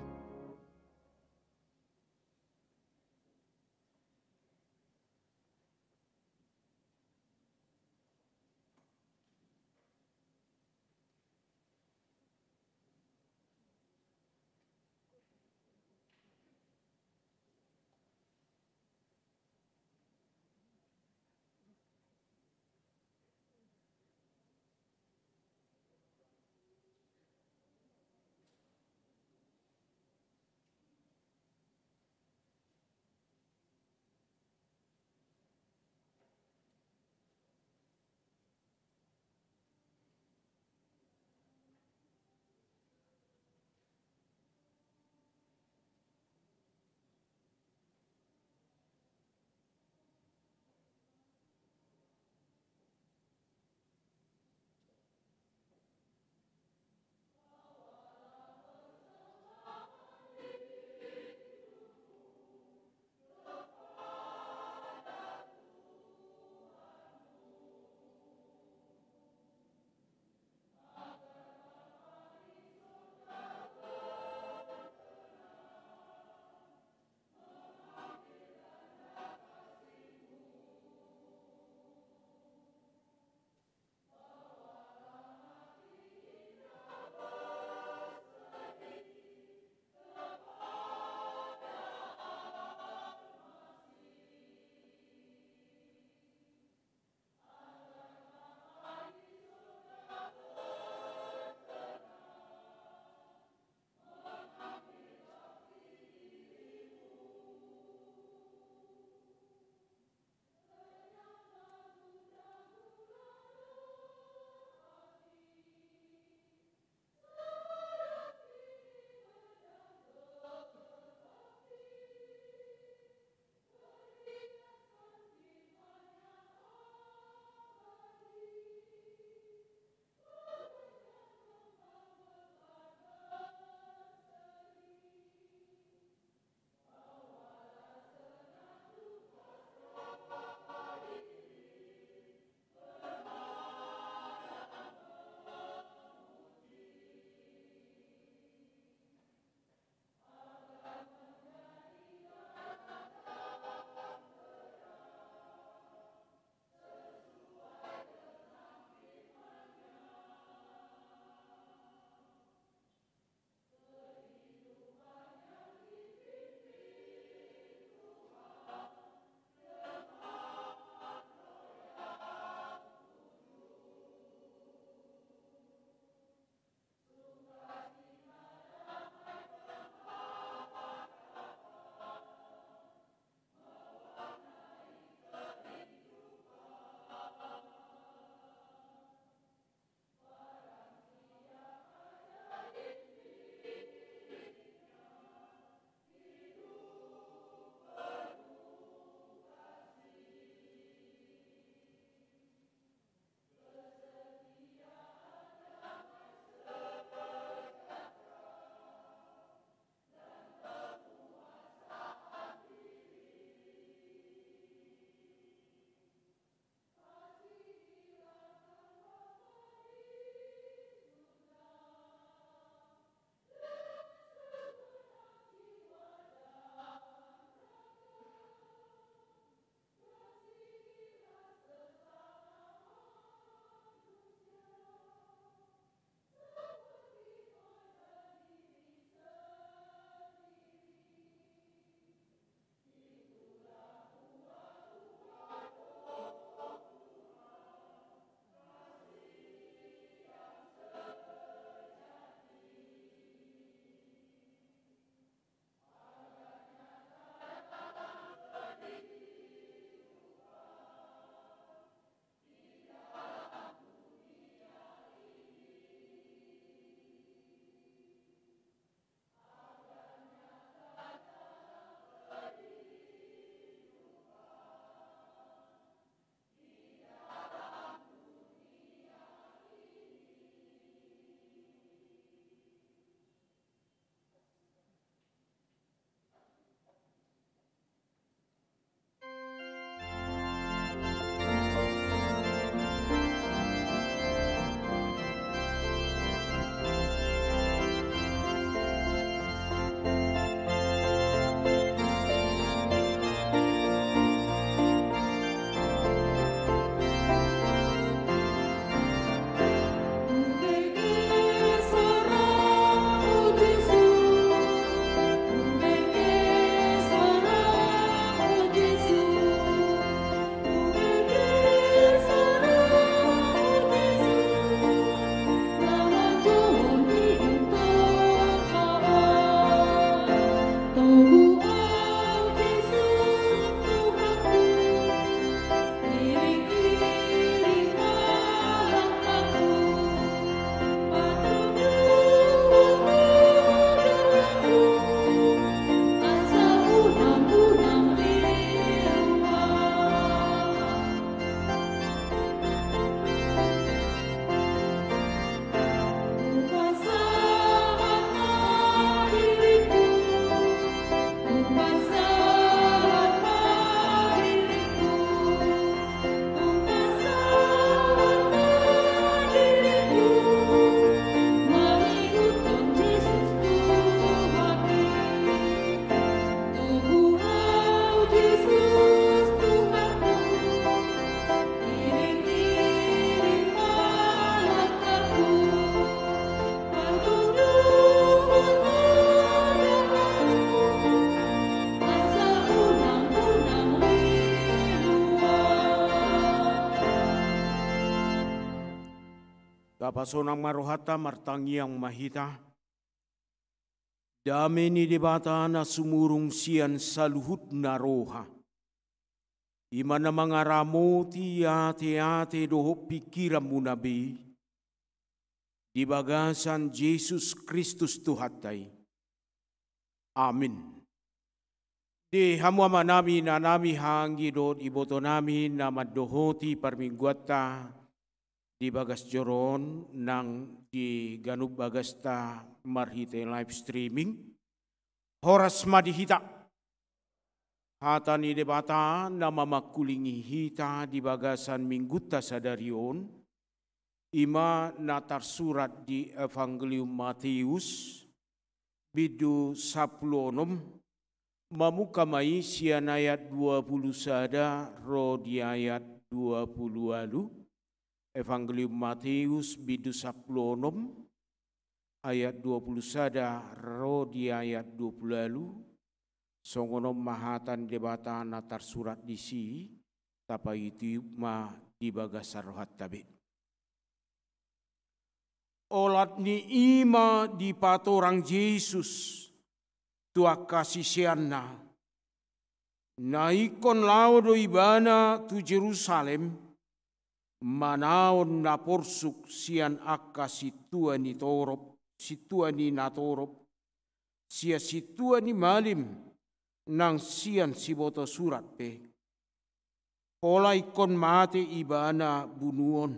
Pasonang ma rohanta, martangiang ma hita. Dame ni Debata na sumurung sian saluhutna roha, i ma na mangaramoti ateate dohot pingkiranmuna be, di bagasan Jesus Kristus Tuhanta i. Amin. Di hamu amanami, inanami, haha anggi dohot ibotonami na mandohoti parmingguanta di bagas joro on nang di ganup bagasta marhite live streaming, horas ma di hita. Hata ni Debata na mamangkulingi hita di bagasan minggunta sadari on, i ma na tarsurat di Evangelium Mateus, bindu sampulu onom, mamungka ma i sian ayat dua pulu sada ro di ayat dua pulu ualu. Evangelium Mateus, bindu sampulu onom, ayat dua pulu sada ro di ayat dua pulu ualu. Songon on ma hata ni Debata na tarsurat disi, tapaihutihut ma di bagasan rohanta be. Olat ni i ma dipatorang Jesus tu angka siseanna, na ingkon laho do Ibana tu Jerusalem, manaon na porsuk sian angka sintua ni torop, sintua ni natorop, sian sintua ni malim, nang sian siboto surat pe. Pola ingkon mate Ibana bunuon,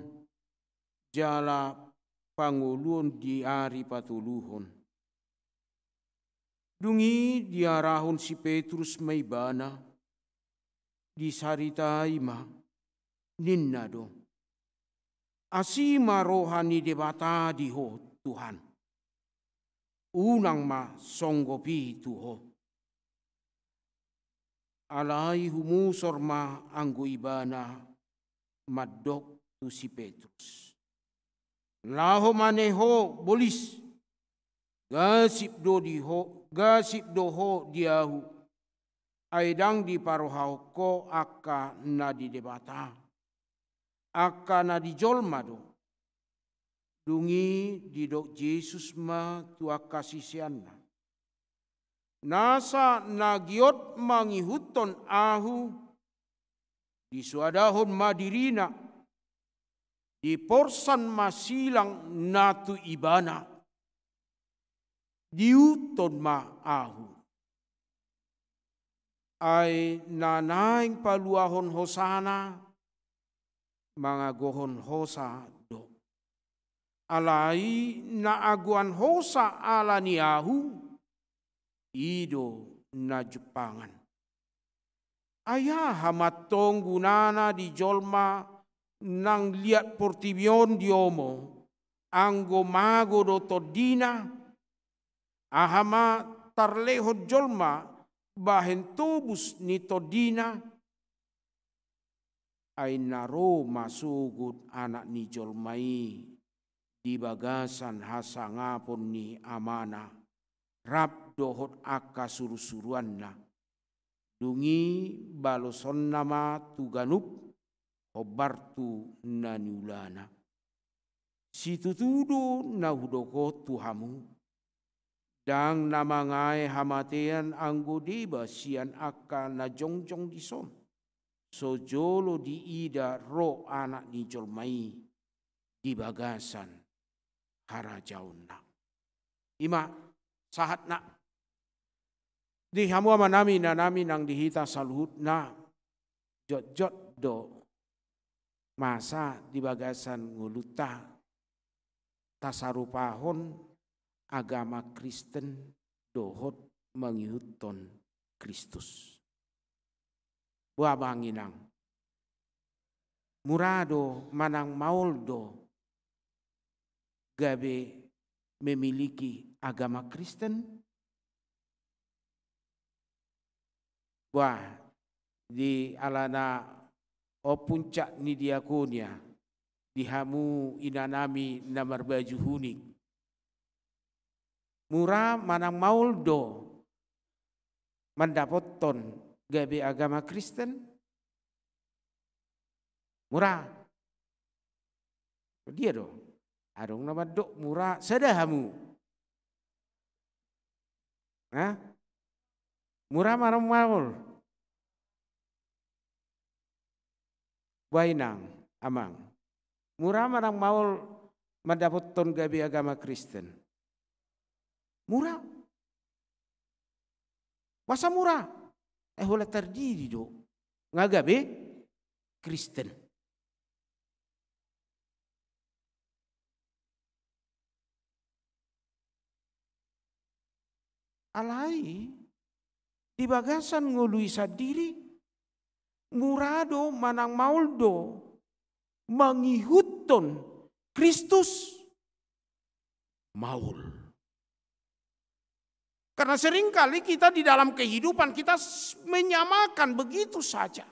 jala pangoluon di ari patoluhon. Dung i diarahon si Petrus ma Ibana, disaritai ma, ninna do: Asi ma roha ni Debata di ho, Tuhan. Unang ma songgop i tu ho. Alai humusor ma anggo Ibana mandok tu si Petrus: Laho ma ne ho, bolis, gasip do di ho, gasip do ho di ahu, ai ndang diparohahon ho angka na di Debata, angka na di jolma do. Dung i didok Jesus ma tu angka siseanna: Nasa na giot mangihuthon ahu, disoadahon ma dirina, diporsan ma silang na tu ibana, diihuthon ma ahu. Ai na naeng paluahon hosana, mangagohon hosa do. Alai na agoan hosa ala ni ahu, i do na jumpangan. Ai aha ma antong gunana di jolma nang liat portibi on diomo, anggo mago do tondina? Aha ma tarlehon jolma bahen tobus ni tondina? Ai na ro ma sogot Anak ni jolma i di bagasan hasangapon ni Amana, rap dohot angka surusuruanna. Dung i balosonna ma tu ganup, hombar tu na niulana. Situtu do na hudok on tu hamu: Ndang na mangae hamatean anggo deba sian angka na jongjong dison, so jolo diida ro Anak ni jolma i di bagasan harajaonna. I ma sahatna. Di hamu amanami, inanami, nang di hita saluhutna, jotjot do masa di bagasan ngolunta tasarupahon agama Kristen dohot mangihuthon Kristus. Boha, amang inang? Mura do manang maol do gabe memiliki agama Kristen? Boha, di alana on puncak ni diakonia, di hamu inanami na marbaju hunik. Mura manang maol do mandapothon gabe agama Kristen? Mura. Dia do? Adong na mandok mura sada hamu. Hah? Mura manang maol? Boha inang, amang. Mura manang maol mandapothon gabe agama Kristen? Mura. Boasa mura? Eh, holan tardidi do. Nga gabe Kristen. Alai di bagasan ngolu i sandiri, mura do manang maol do mangihuthon Kristus? Maol. Karena seringkali kita di dalam kehidupan kita s-, menyamakan begitu saja.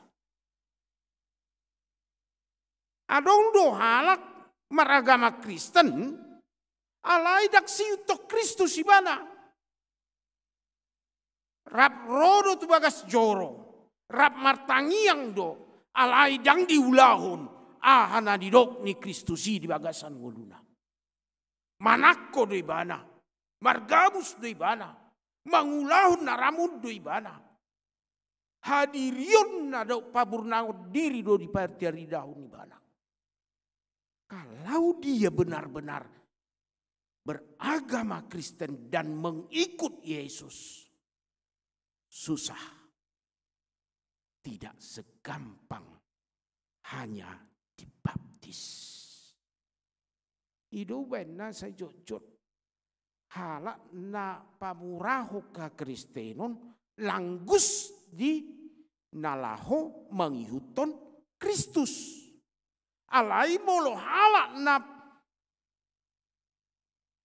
Adong do halak maragama Kristen, alai ndang siihuthon Kristus ibana. Rap ro do tu bagas joro, rap martangiang do, alai ndang diulahon aha na nidok ni Kristus i di bagasan ngoluna. Manangko do ibana, margabus do ibana, mangulahon na ramun do ibana. Hadirionna do, pamurnangon diri do dipataridahon ibana. Kalau dia benar-benar beragama Kristen dan mengikut Yesus, susah. Tidak segampang hanya dibaptis. I do umbahen na sai jotjot halak na pamurahon hakristenon langgus di na laho mangihuthon Kristus. Alai molo halak na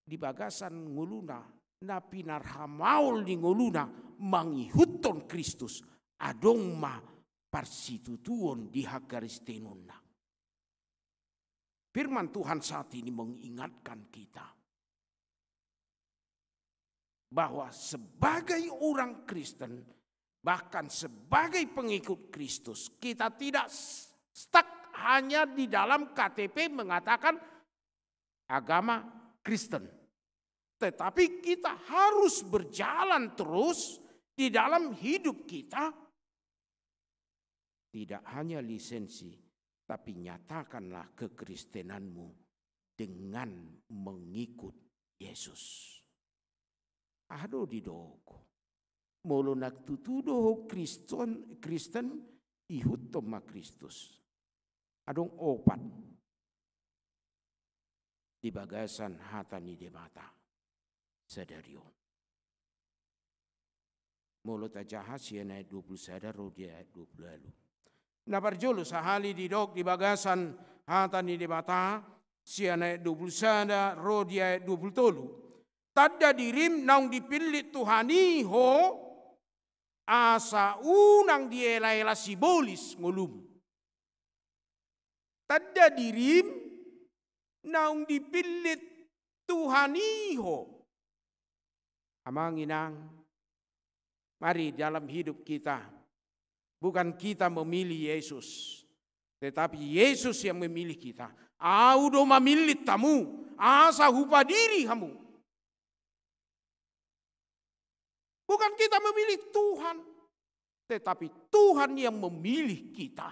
di bagasan ngoluna, na pinarhamaol ni ngoluna mangihuthon Kristus, adong ma parsitutuon di hakristenonna. Firman Tuhan saat ini mengingatkan kita bahwa sebagai orang Kristen, bahkan sebagai pengikut Kristus, kita tidak s-, stuck hanya di dalam K T P mengatakan agama Kristen. Tetapi kita harus berjalan terus di dalam hidup kita. Tidak hanya lisensi, tapi nyatakanlah kekristenanmu dengan mengikut Yesus. Aha do didok? Molo na tutu do ho Kristen, Kristen, ihuthon ma Kristus. Adong opat di bagasan hata ni Debata sadari on. Molo tajaha sian ayat dua puluh sada ro di ayat dua puluh ualu. Na parjolo sahali didok di bagasan hata ni Debata sian ayat dua puluh sada ro di ayat dua puluh tolu. Tanda dirim naung dipillit Tuhan i ho, asa unang dielaela sibolis ngolum. Tanda dirim naung dipillit Tuhan i ho. Amang inang, mari dalam hidup kita, bukan kita memilih Yesus, tetapi Yesus yang memilih kita. Ahu do mamillit hamu, asa hupadiri hamu. Bukan kita memilih Tuhan, tetapi Tuhan yang memilih kita.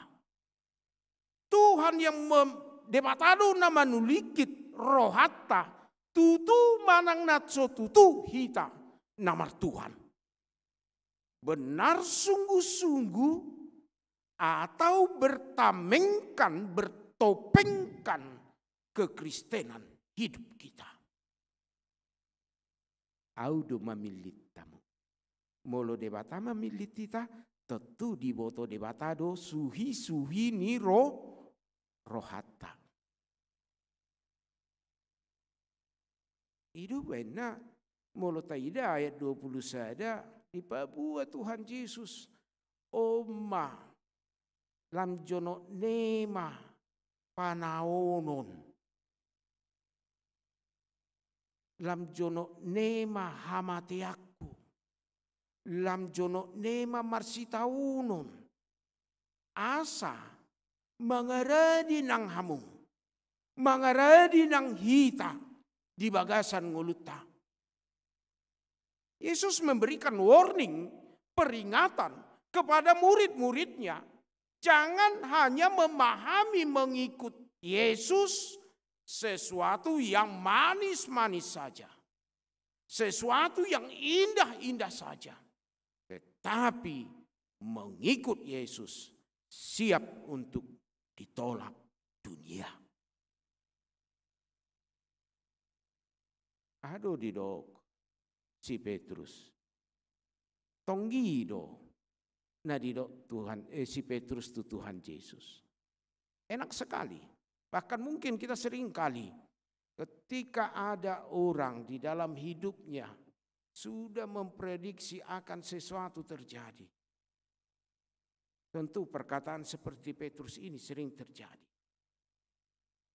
Tuhan yang mem-, Debata do na manulingkit rohanta, tutu manang na so tutu hita na martuhan. Benar sungguh-sungguh atau bertamengkan, bertopengkan kekristenan hidup kita. Ahu do mamillit hamu. Molo Debata mamillit hita, tontu diboto Debata do suhi-suhi ni ro-, rohanta. I do umbahen na molo taida ayat dua puluh sada, dipaboa Tuhan Jesus, on ma lam jonok ni ma panaonon. Lam jonok ni ma hamateanku. Lam jonok ni ma marsitaonon. Asa mangaradi nang hamu. mangaradi nang hita di bagasan ngolunta. Yesus memberikan warning, peringatan kepada murid-muridnya, jangan hanya memahami mengikut Yesus sesuatu yang manis-manis saja, sesuatu yang indah-indah saja, tetapi mengikut Yesus siap untuk ditolak dunia. Aha do didok si Petrus? Tonggi do na didok Tuhan, eh, si Petrus tu Tuhan Yesus. Enak sekali. Bahkan mungkin kita sering kali ketika ada orang di dalam hidupnya sudah memprediksi akan sesuatu terjadi. Tentu perkataan seperti Petrus ini sering terjadi.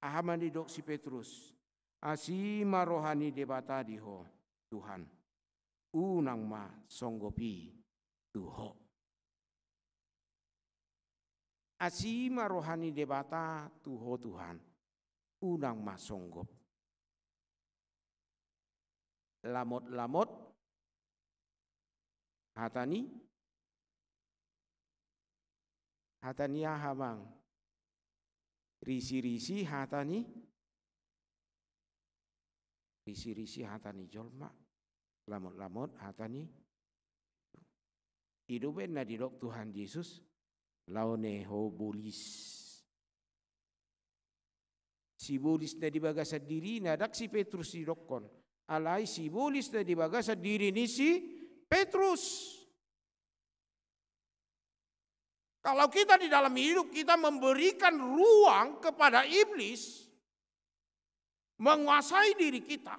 Aha ma didok si Petrus? Asi ma roha ni Debata di ho, Tuhan. Unang ma songgop i tu ho. Asi ma roha ni Debata tu ho, Tuhan. Unang ma songgop. Lamot-lamot hata ni, hata ni aha, Amang? Risi-risi hata ni, risi-risi hata ni jolma. Lamot-lamot hata ni. I do umbahen na didok Tuhan Jesus, laho ne ho bolis. Sibolis na di bagasan dirina, ndang si Petrus didokkon. Alai sibolis na di bagasan diri ni si Petrus. Kalau kita di dalam hidup kita memberikan ruang kepada iblis menguasai diri kita,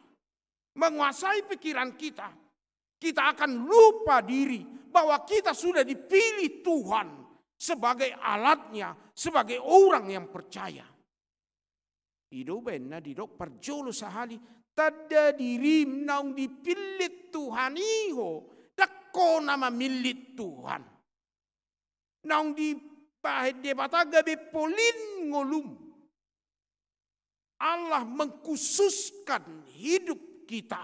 menguasai pikiran kita, kita akan lupa diri bahwa kita sudah dipilih Tuhan sebagai alatnya, sebagai orang yang percaya. I do umbahen na didok parjolo sahali, tanda dirim naung dipillit Tuhan i ho, ndang ho na mamillit Tuhan. Naung dibahen Debata gabe polin ngolum. Allah mengkhususkan hidup kita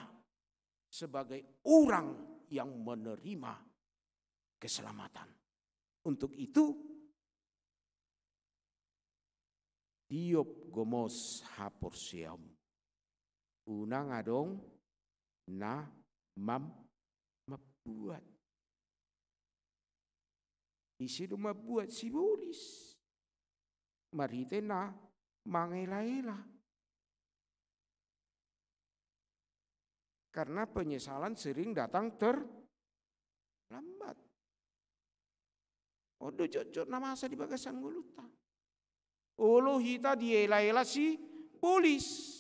sebagai orang yang menerima keselamatan. Untuk itu, tiop gomos haporseaon. Unang adong na mam-, mambuat. Ise do mambuat? Sibolis. Marhite na mangela-ela. Karena penyesalan sering datang terlambat. On do jotjot na masa di bagasan ngolunta. Olo hita diela-ela sibolis.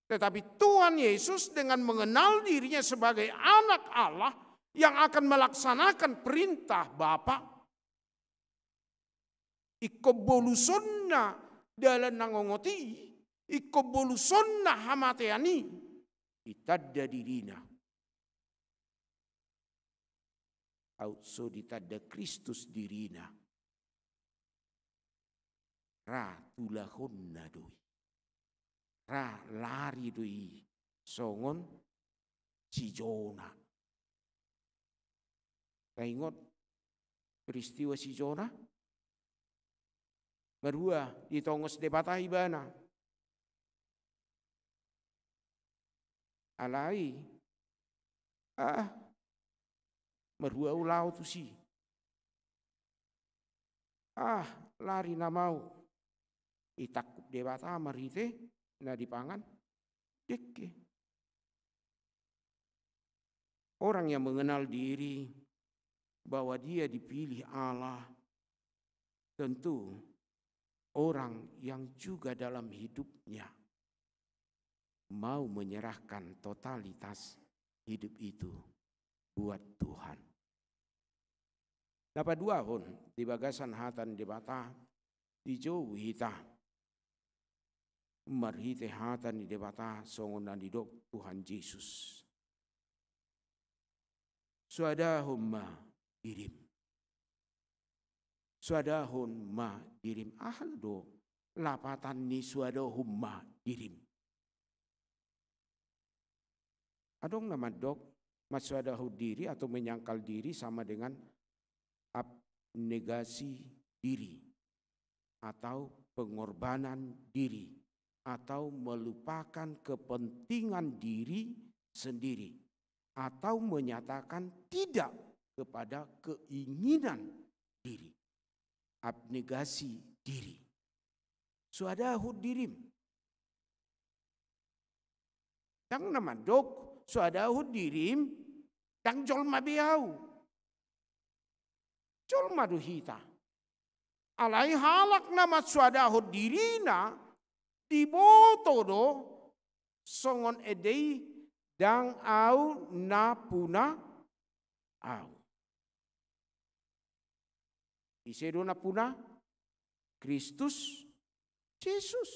Tetapi Tuhan Yesus dengan mengenal dirinya sebagai anak Allah yang akan melaksanakan perintah Bapa, ingkon bolusonna dalan na ngongot i, ingkon bolusonna hamatean i, ditanda dirina. Aut so ditanda Kristus dirina, ra tulahonna do i. Ra lari do i songon si Jona. Taingot peristiwa si Jona? Marhua ditongos Debata ibana. Alai, ah, marhua ulaon tusi. Ah, lari nama au. Ditangkup Debata marhite na dipangan dengke. Orang yang mengenal diri bahwa dia dipilih Allah, tentu orang yang juga dalam hidupnya mau menyerahkan totalitas hidup itu buat Tuhan. Na paduahon, di bagasan hata ni Debata, dijou hita marhite hata ni Debata songon na nidok Tuhan Jesus. Soadahon ma dirim. Soadahon ma dirim. Aha do lapatan ni suadahon ma dirim. Adong na mandok, mansuadahon diri atau menyangkal diri sama dengan abnegasi diri atau pengorbanan diri atau melupakan kepentingan diri sendiri atau menyatakan tidak kepada keinginan diri. Abnegasi diri. Suadahon dirim. Ndang na mandok, suadahon dirim, ndang jolma be ahu. Jolma do hita. Alai halak na mansuadahon dirina, diboto do songon ende i, ndang ahu nampuna ahu. Ise do nampuna? Kristus Jesus.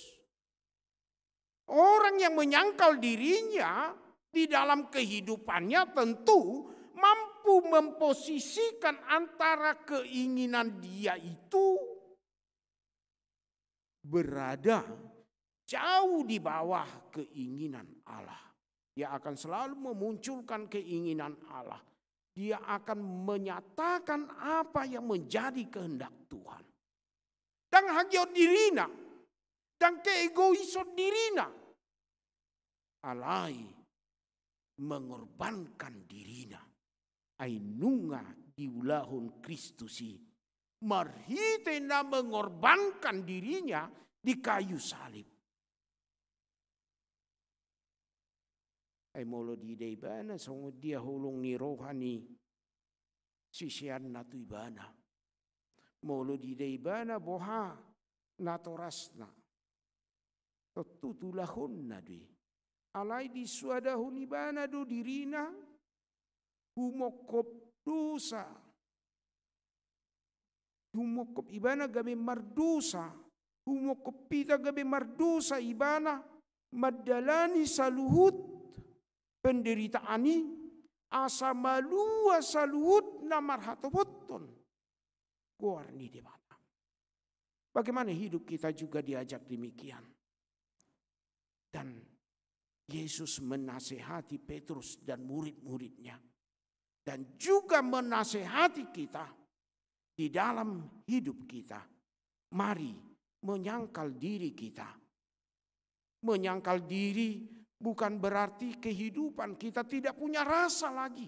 Orang yang menyangkal dirinya di dalam kehidupannya tentu mampu memposisikan antara keinginan dia itu berada jauh di bawah keinginan Allah. Dia akan selalu memunculkan keinginan Allah. Dia akan menyatakan apa yang menjadi kehendak Tuhan. Ndang hagiot dirina, ndang keegoison dirina. Alai mengorbankan dirina. Ai nunga diulahon Kristus i marhite na mengorbankan dirinya di kayu salib. Ai molo diida ibana songon dia holong ni roha ni siseanna tu ibana. Molo diida ibana boha natorasna. Tontu tulahonna do i. Alai disuadahon ibana do dirina, humongkop dosa. Humongkop ibana gabe mardosa. Humongkop hita gabe mardosa ibana, mandalani saluhut penderitaan i, asa malua saluhut na marhatopothon goar ni Debata. Bagaimana hidup kita juga diajak demikian. Dan Yesus menasehati Petrus dan murid-muridnya. Dan juga menasehati kita di dalam hidup kita. Mari menyangkal diri kita. Menyangkal diri bukan berarti kehidupan kita tidak punya rasa lagi.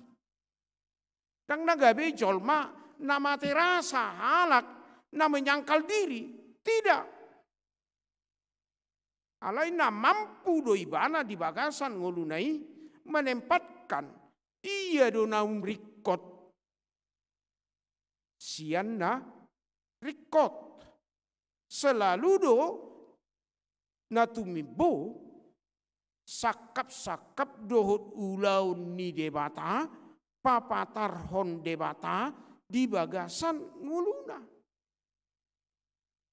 Ndang na gabe jolma na mate rasa halak na menyangkal diri. Tidak. Alai na mampu do ibana di bagasan ngoluna i menempatkan dia do naung ringkot. Sian na ringkot. Selalu do na tumimbo sangkap-sangkap dohot ulaon ni Debata, papatarhon Debata di bagasan ngoluna.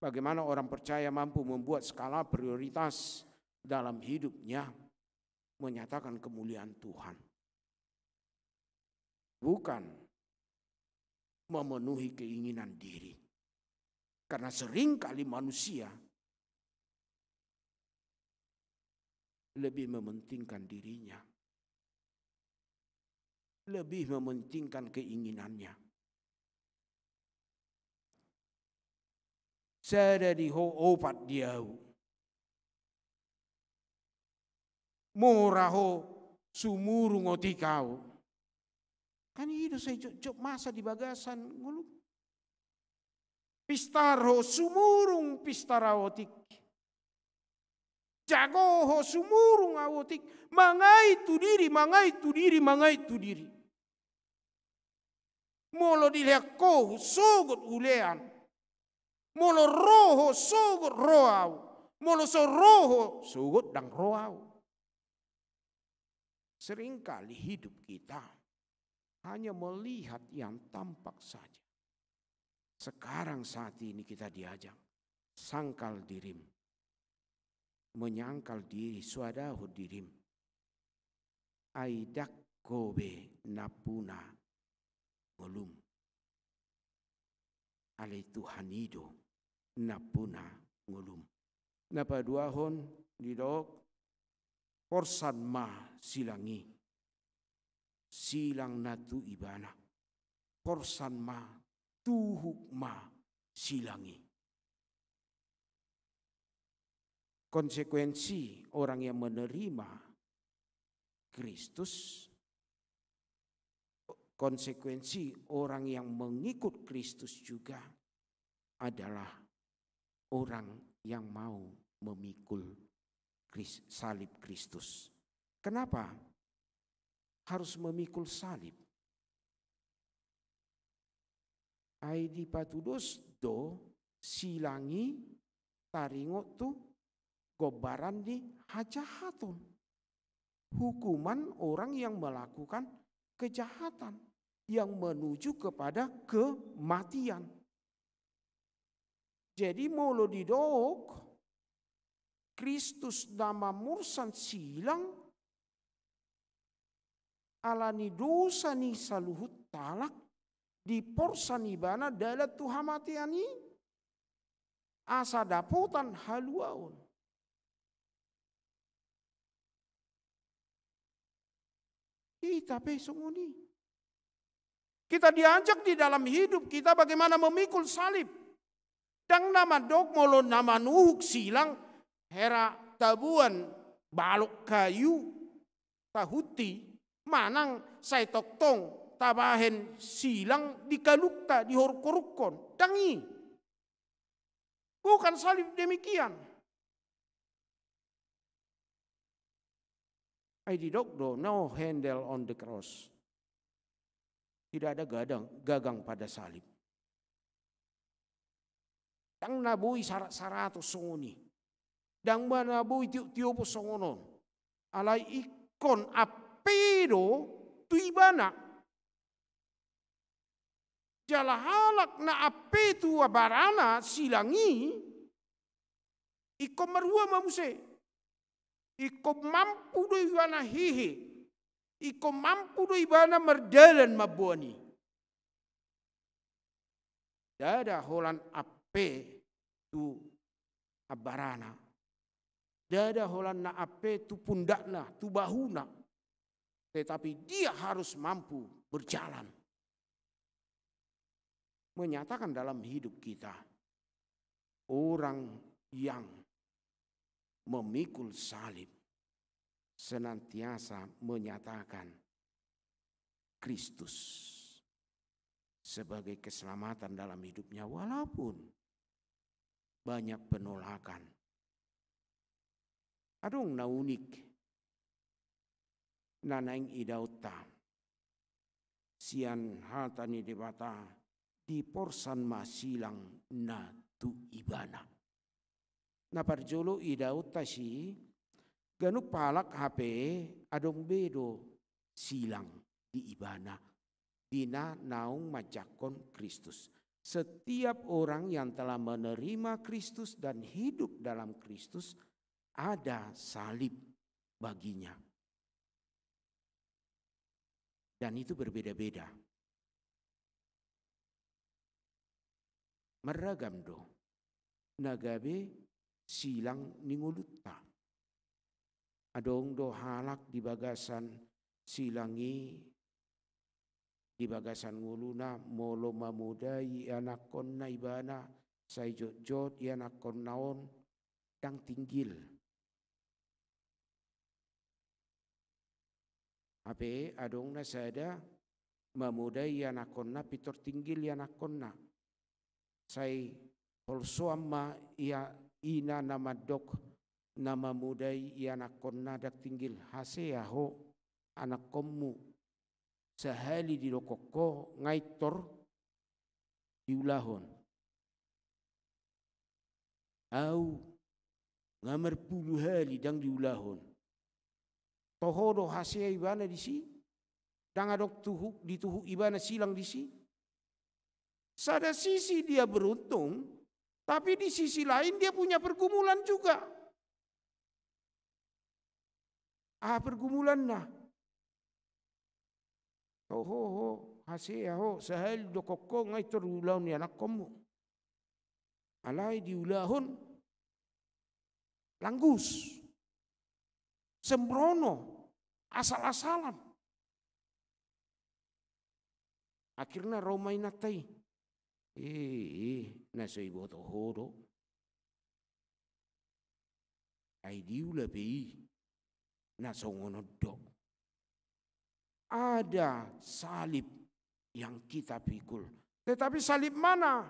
Bagaimana orang percaya mampu membuat skala prioritas dalam hidupnya, menyatakan kemuliaan Tuhan. Bukan memenuhi keinginan diri. Karena seringkali manusia lebih mementingkan dirinya, lebih mementingkan keinginannya. Sada di ho, opat di ahu. Mora ho, sumurung otik ahu. Kan i do sai jotjot masa di bagasan ngolu. Pistar ho, sumurung pistar ahu otik. Jago ho, sumurung ahu otik. Mangait tu diri, mangait tu diri, mangait tu diri. Molo dilean ho, sogot hulean. Molo ro ho, sogot ro ahu. Molo so ro ho, sogot ndang ro ahu. Seringkali hidup kita hanya melihat yang tampak saja. Sekarang saat ini kita diajak, sangkal dirim. Menyangkal diri, suadahon dirim. Ai ndang ho be nampuna ngolum. Alai Tuhan i do nampuna ngolum. Na paduahon didok, porsan ma silang i, silang na tu ibana. Porsan ma, tuhuk ma silang i. Konsekuensi orang yang menerima Kristus, konsekuensi orang yang mengikut Kristus juga adalah orang yang mau memikul Kris-, salib Kristus. Kenapa harus memikul salib? Ai dipatudos do silang i taringot tu gombaran ni hajahaton. Hukuman orang yang melakukan kejahatan yang menuju kepada kematian. Jadi molo didok Kristus na mamorsan silang, ala ni dosa ni saluhut halak, diporsan ibana dalan tu hamatean i, asa dapotan haluaon. Kita pe songon i. Kita diajak di dalam hidup kita bagaimana memikul salib. Ndang na mandok molo na manuhuk silang, hera taboan balok kayu, tahunti, manang sai tongtong tabahen silang di kalungta, di horunghorukkon. Ndang i. Bukan salib demikian. Ai didok do, "No handle on the cross." Tidak ada gadang, gagang pada salib. Ndang na boi sarat-saraton songon i. Ndang na boi tiop-tiopon songon on. Alai ingkon ampe do tu ibana. Jala halak na ampe tu barana silang i, ingkon marhua ma muse. Ingkon mampu do ibana hehe. Ingkon mampu do ibana mardalan mamboan i. Ndada holan ampe tu ambarana. Ndada holan na ampe tu pundakna, tu bahuna. Tetapi dia harus mampu berjalan. Menyatakan dalam hidup kita, orang yang memikul salib senantiasa menyatakan Kristus sebagai keselamatan dalam hidupnya, walaupun banyak penolakan. Adong na unik na naeng idaonta sian hata ni Debata, diporsan ma silang na tu ibana. Na parjolo idaonta si, ganup halak hape adong be do silang di ibana, di na naung manjangkon Kristus. Setiap orang yang telah menerima Kristus dan hidup dalam Kristus, ada salib baginya. Dan itu berbeda-beda. Marragam do na gabe silang ni ngolunta. Adong do halak di bagasan silang i, di bagasan ngoluna, molo mamodai ianakkonna ibana, sai jotjot ianakkonna on, ndang tinggil. Hape adong na sada mamodai ianakkonna, pintor tinggil ianakkonna. Sai holsoan ma ia ina na mandok na mamodai ianakkonna ndang tinggil, "Hasea ho, anakkonmu sahali didokkon ho nga pintor diulahon. Au nga marpulu hali ndang diulahon." Toho do hasea ibana disi? Ndang adong tuhu, dituhuk ibana silang disi? Sada sisi dia beruntung, tapi di sisi lain dia punya pergumulan juga. Aha pergumulanna? Toho ho, hasea ho, sahali didokkon ho nga pintor diulahon ianakkonmu. Alai diulahon, langgus, sembrono, asal-asalan. Akhirna ro ma inanta i. Eh, eh, na so iboto ho do. Ai diula pe i, na songon on do. Ada salib yang kita pikul. Tetapi salib mana?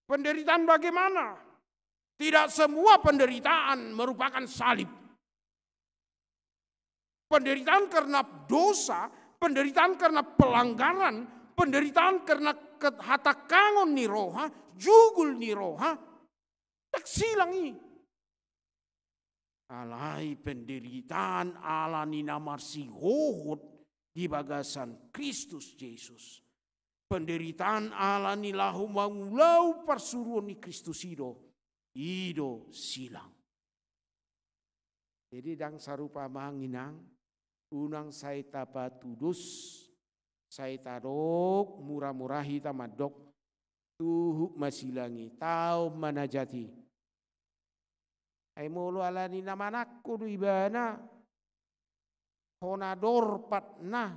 Penderitaan bagaimana? Tidak semua penderitaan merupakan salib. Penderitaan karena dosa, penderitaan karena pelanggaran, penderitaan karena ke-, hatakkangon ni roha, jugul ni roha, ndang silang i. Alai penderitaan ala ni na marsihohot di bagasan Kristus Jesus. Penderitaan ala ni laho mangulahon parsuruon ni Kristus i do, i do silang. Jadi ndang sarupa amang inang, unang sai tapatudos, sai tadok mura-mura hita mandok, tuhuk ma silang i, taon ma na jat i. Ai molo ala ni na manangko do ibana, hona dorpat na.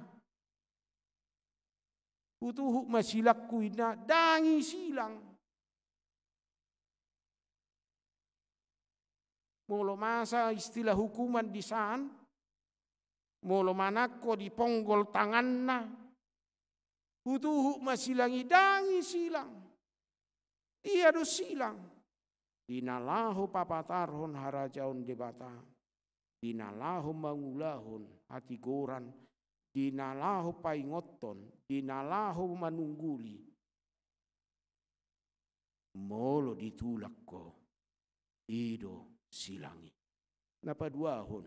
Hutuhuk ma silangku inna, ndang i silang. Molo masa istilah hukuman di san, molo manangko diponggol tanganna, hutuhuk ma silang i, ndang i silang. Ia do silang. Di na laho papatarhon harajaon Debata, di na laho mangulahon hatigoran, di na laho paingothon, di na laho manungguli. Molo ditulak ho, i do silang i. Na paduahon,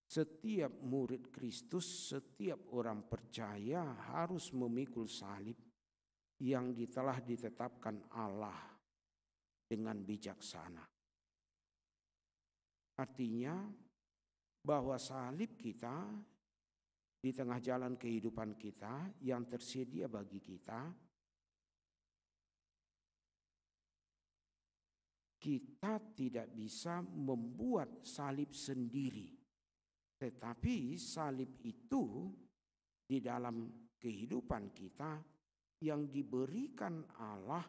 setiap murid Kristus, setiap orang percaya harus memikul salib yang telah ditetapkan Allah dengan bijaksana. Artinya, bahwa salib kita di tengah jalan kehidupan kita yang tersedia bagi kita, kita tidak bisa membuat salib sendiri. Tetapi salib itu di dalam kehidupan kita yang diberikan Allah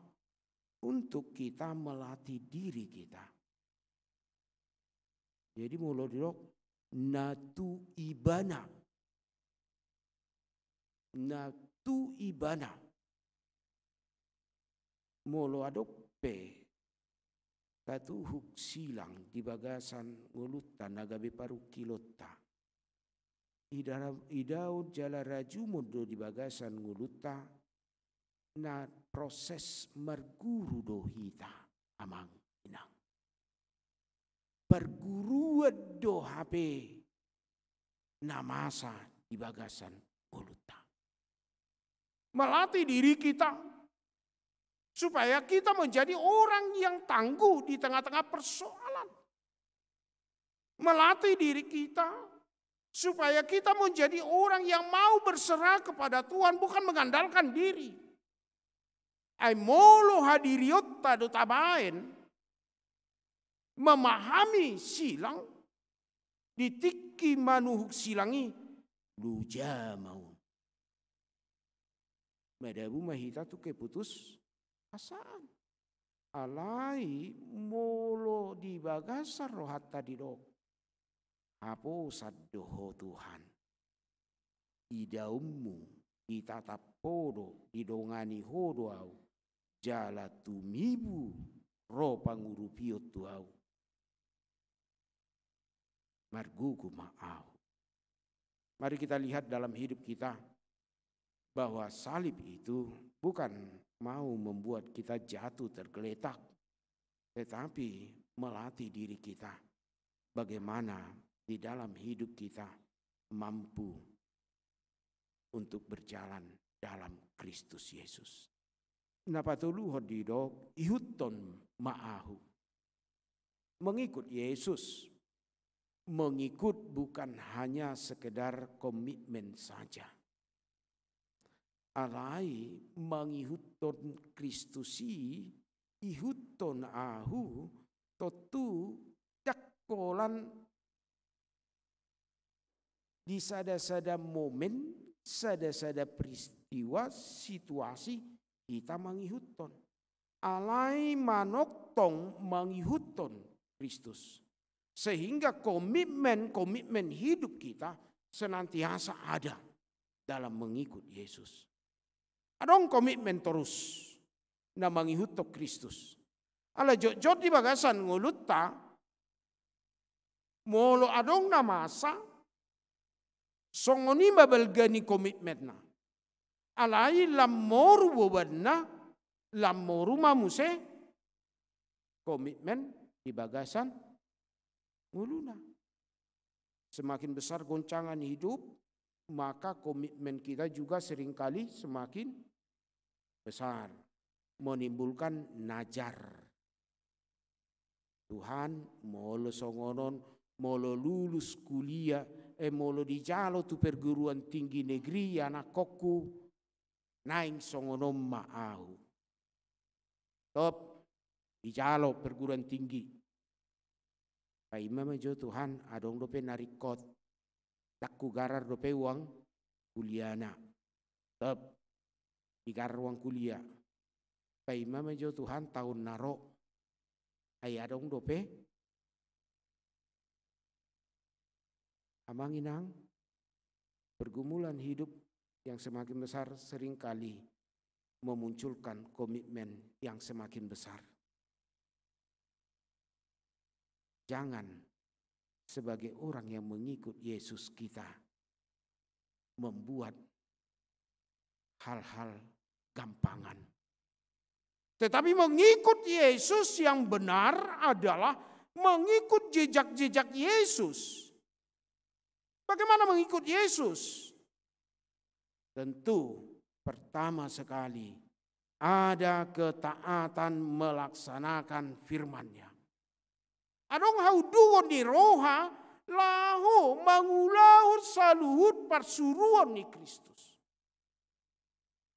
untuk kita melatih diri kita. Jadi molo didok, na tu ibana. Na tu ibana. Molo adong pe tatuhuk silang di bagasan ngolunta na gabe parungkilonta, ida-, idaon jala rajumon do di bagasan ngolunta, na proses marguru do hita, amang inang. Parguruan do hape na masa di bagasan ngolunta. Melatih diri kita supaya kita menjadi orang yang tangguh di tengah-tengah persoalan. Melatih diri kita supaya kita menjadi orang yang mau berserah kepada Tuhan, bukan mengandalkan diri. Ai molo hadirionta do tabaen memahami silang, di tingki manuhuk silang i, loja ma on. Madabu ma hita tu keputusasaan. Alai molo di bagasan rohanta didok, haposan do ho Tuhan. Idaonmu, ditatap ho do, didongani ho do ahu, jala tumibu ro pangurupion tu ahu. Margogo ma ahu. Mari kita lihat dalam hidup kita bahwa salib itu bukan mau membuat kita jatuh tergeletak, tetapi melatih diri kita bagaimana di dalam hidup kita mampu untuk berjalan dalam Kristus Yesus. Na patoluhon didok, ihuthon ma ahu. Mengikut Yesus, mengikut bukan hanya sekedar komitmen saja. Alai mangihuthon Kristus i, ihuthon ahu, tontu ndang holan di sada-sada momen, sada-sada peristiwa, situasi hita mangihuthon. Alai manongtong mangihuthon Kristus. Sehingga komitmen, komitmen hidup kita senantiasa ada dalam mengikut Yesus. Adong komitmen torus na mangihuthon Kristus. Ala jotjot di bagasan ngolunta, molo adong na masa, songon i ma balga ni komitmenna. Alai lam moru bobanna, lam moru ma muse komitmen di bagasan ngoluna. Semakin besar goncangan hidup, maka komitmen kita juga seringkali semakin besar, menimbulkan nazar. Tuhan, molo songon on, molo lulus kuliah, eh, molo dijalo tu perguruan tinggi negeri anakkongku, naeng songon on ma ahu. Top, dijalo perguruan tinggi. Paima ma jo Tuhan, adong dope na ringkot. Ndang hugarar dope uang kuliahna. Top, digarar uang kuliah. Paima ma jo Tuhan taon na ro. Ai adong dope. Amang inang, pergumulan hidup yang semakin besar seringkali memunculkan komitmen yang semakin besar. Jangan sebagai orang yang mengikut Yesus kita membuat hal-hal gampangan. Tetapi mengikut Yesus yang benar adalah mengikut jejak-jejak Yesus. Bagaimana mengikut Yesus? Tentu pertama sekali ada ketaatan melaksanakan firman-Nya. Adong haunduhon ni roha laho mangulahon saluhut parsuruon ni Kristus.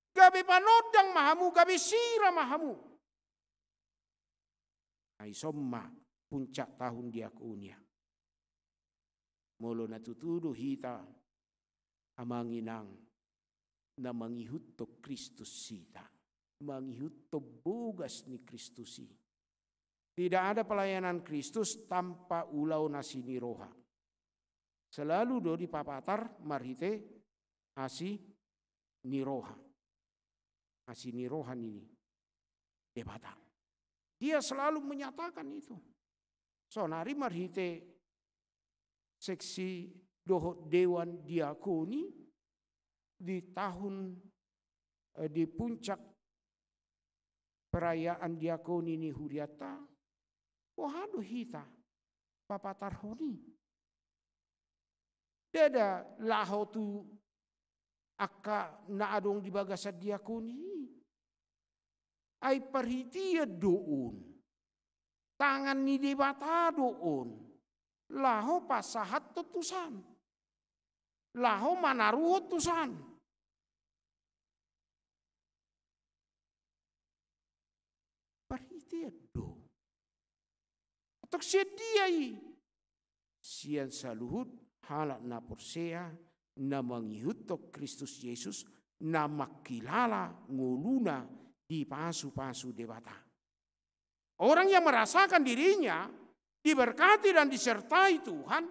Gabe panondang ma hamu, gabe sira ma hamu. Ai ison ma puncak tahun diakonia. Molo na tutu do hita, amang inang, na mangihuthon Kristus hita, mangihuthon bogas ni Kristus i. Tidak ada pelayanan Kristus tanpa ulaon asi ni roha. Selalu do dipapatar marhite asi ni roha. Asi ni roha ni Debata. Dia selalu menyatakan itu. Saonari marhite seksi dohot dewan diakoni di tahun, eh, di puncak perayaan diakoni ni hurianta, boha do hita papatarhon i? Ndada laho tu angka na adong di bagasan diakoni i. Ai parhitean do on. Tangan ni Debata do on. Laho pasahathon tu san. Laho manaruhon tu san. Parhitean do. Antong sian dia i? Sian saluhut halak na porsea, na mangihuthon Kristus Jesus, na mangkilala ngoluna dipasupasu Debata. Orang yang merasakan dirinya diberkati dan disertai Tuhan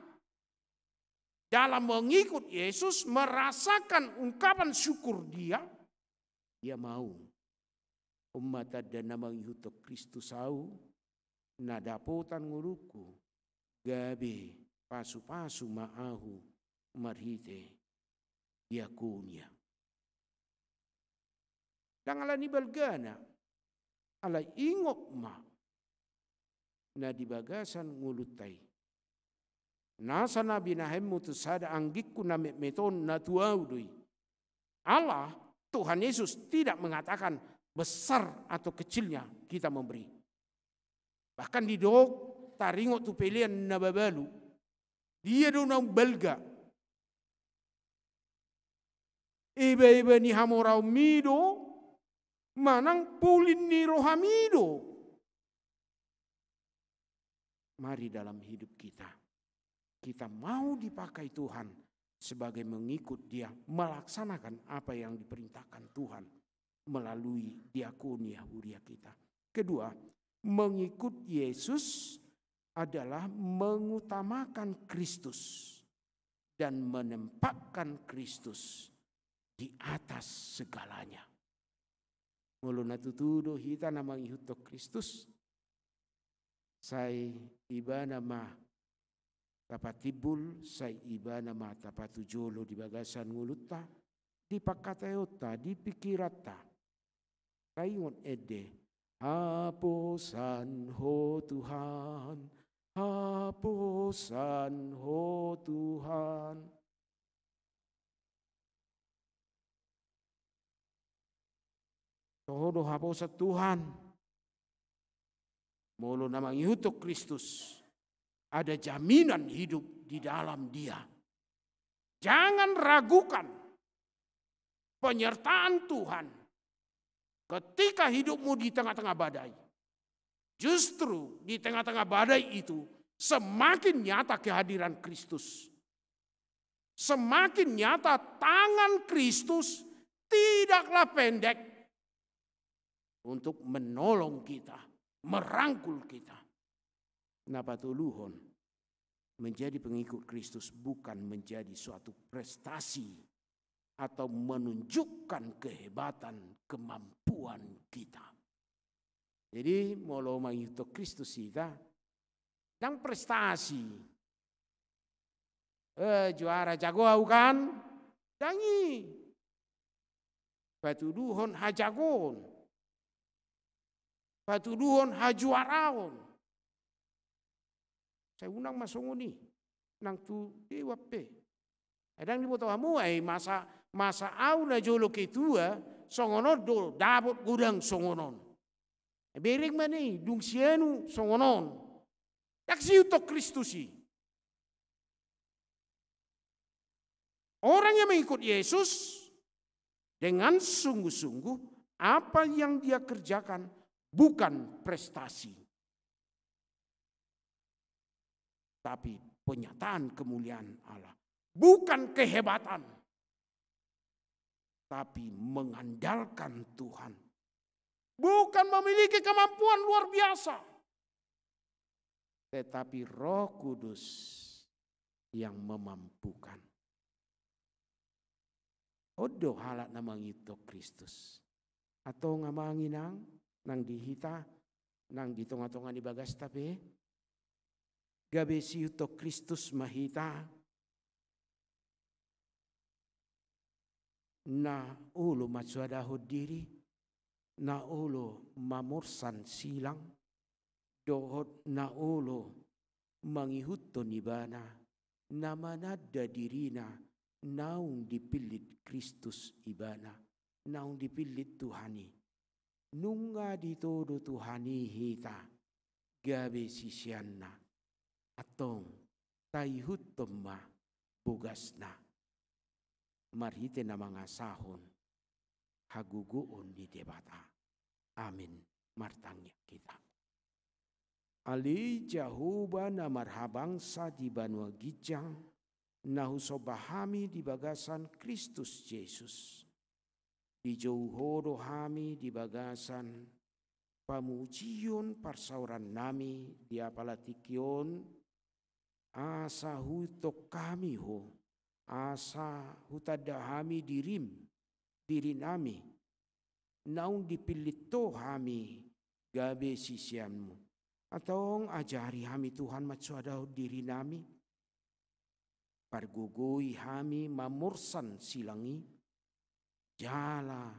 dalam mengikut Yesus, merasakan ungkapan syukur dia, dia mau. On ma tanda na mangihuthon Kristus ahu, na dapotan ngolungku, gabe pasupasu ma ahu marhite diakonia. Ndang ala ni balgana, alai ingot ma na di bagasan ngolunta i. Nasa na binahenmu tu sada anggingku na metmet on, na tu ahu do i. Allah, Tuhan Yesus tidak mengatakan besar atau kecilnya kita memberi. Bahkan didok, taringot tu pelean na babalu. Dia do na umbalga. Iba-iba ni hamoraonmi do, manang pulin ni rohami do. Mari dalam hidup kita, kita mau dipakai Tuhan sebagai mengikut Dia, melaksanakan apa yang diperintahkan Tuhan melalui diakonia huria kita. Kedua, mengikut Yesus adalah mengutamakan Kristus dan menempatkan Kristus di atas segalanya. Molo na tutu do hita na mangihuthon Kristus, sai Ibana ma tapatimbul, sai Ibana ma tapatujolo di bagasan ngolunta, di pangkataionta, di pingkiranta. Taingot ende: Haposan Ho Tuhan, haposan Ho Tuhan. Toho do haposan Tuhan. Molo na mangihuthon Kristus, ada jaminan hidup di dalam Dia. Jangan ragukan penyertaan Tuhan ketika hidupmu di tengah-tengah badai. Justru di tengah-tengah badai itu semakin nyata kehadiran Kristus. Semakin nyata tangan Kristus tidaklah pendek untuk menolong kita, merangkul kita. Na patoluhon, menjadi pengikut Kristus bukan menjadi suatu prestasi atau menunjukkan kehebatan, kemampuan kita. Jadi, molo mangihuthon Kristus hita, ndang prestasi. Eh, juara jago au kan? Ndang i. Patuduhon hajagoon. Patuduhon hajuaraon. Sai unang ma songon i nang tu dewap pe. Ndang diboto hamu ai masa, masa au na jolo ketua songon on do dapot godang songon on. Bereng ma ni dung sianu songon on. Ndang siihuthon Kristus i. Orang yang mengikut Yesus dengan sungguh-sungguh, apa yang dia kerjakan bukan prestasi, tapi penyataan kemuliaan Allah. Bukan kehebatan, tapi mengandalkan Tuhan. Bukan memiliki kemampuan luar biasa, tetapi Roh Kudus yang memampukan. On do halak na mangihuthon Kristus. Antong amang inang, nang di hita, nang di tonga-tonga ni bagasta pe, gabe siihuthon Kristus ma hita, na olo mansoadahon diri, na olo mamorsan silang, dohot na olo mangihuthon Ibana, na mananda dirina naung dipillit Kristus Ibana, naung dipillit Tuhan i. Nunga ditodo Tuhan i hita gabe siseanna. Antong taihuthon ma bogasna marhite na mangasahon hagogoon ni Debata. Amin. Martangiang hita. Ale Jahowa na marhabangsa di banua ginjang, na husomba hami di bagasan Kristus Jesus. Dijou Ho do hami di bagasan pamujion parsaorannami di apala tingki on, asa huihuthon hami Ho, asa hutanda hami dirim, dirinami, naung dipillit Ho hami gabe siseanmu. Antong ajari hami Tuhan mansoadahon dirinami, pargogoi hami mamorsan silang i, jala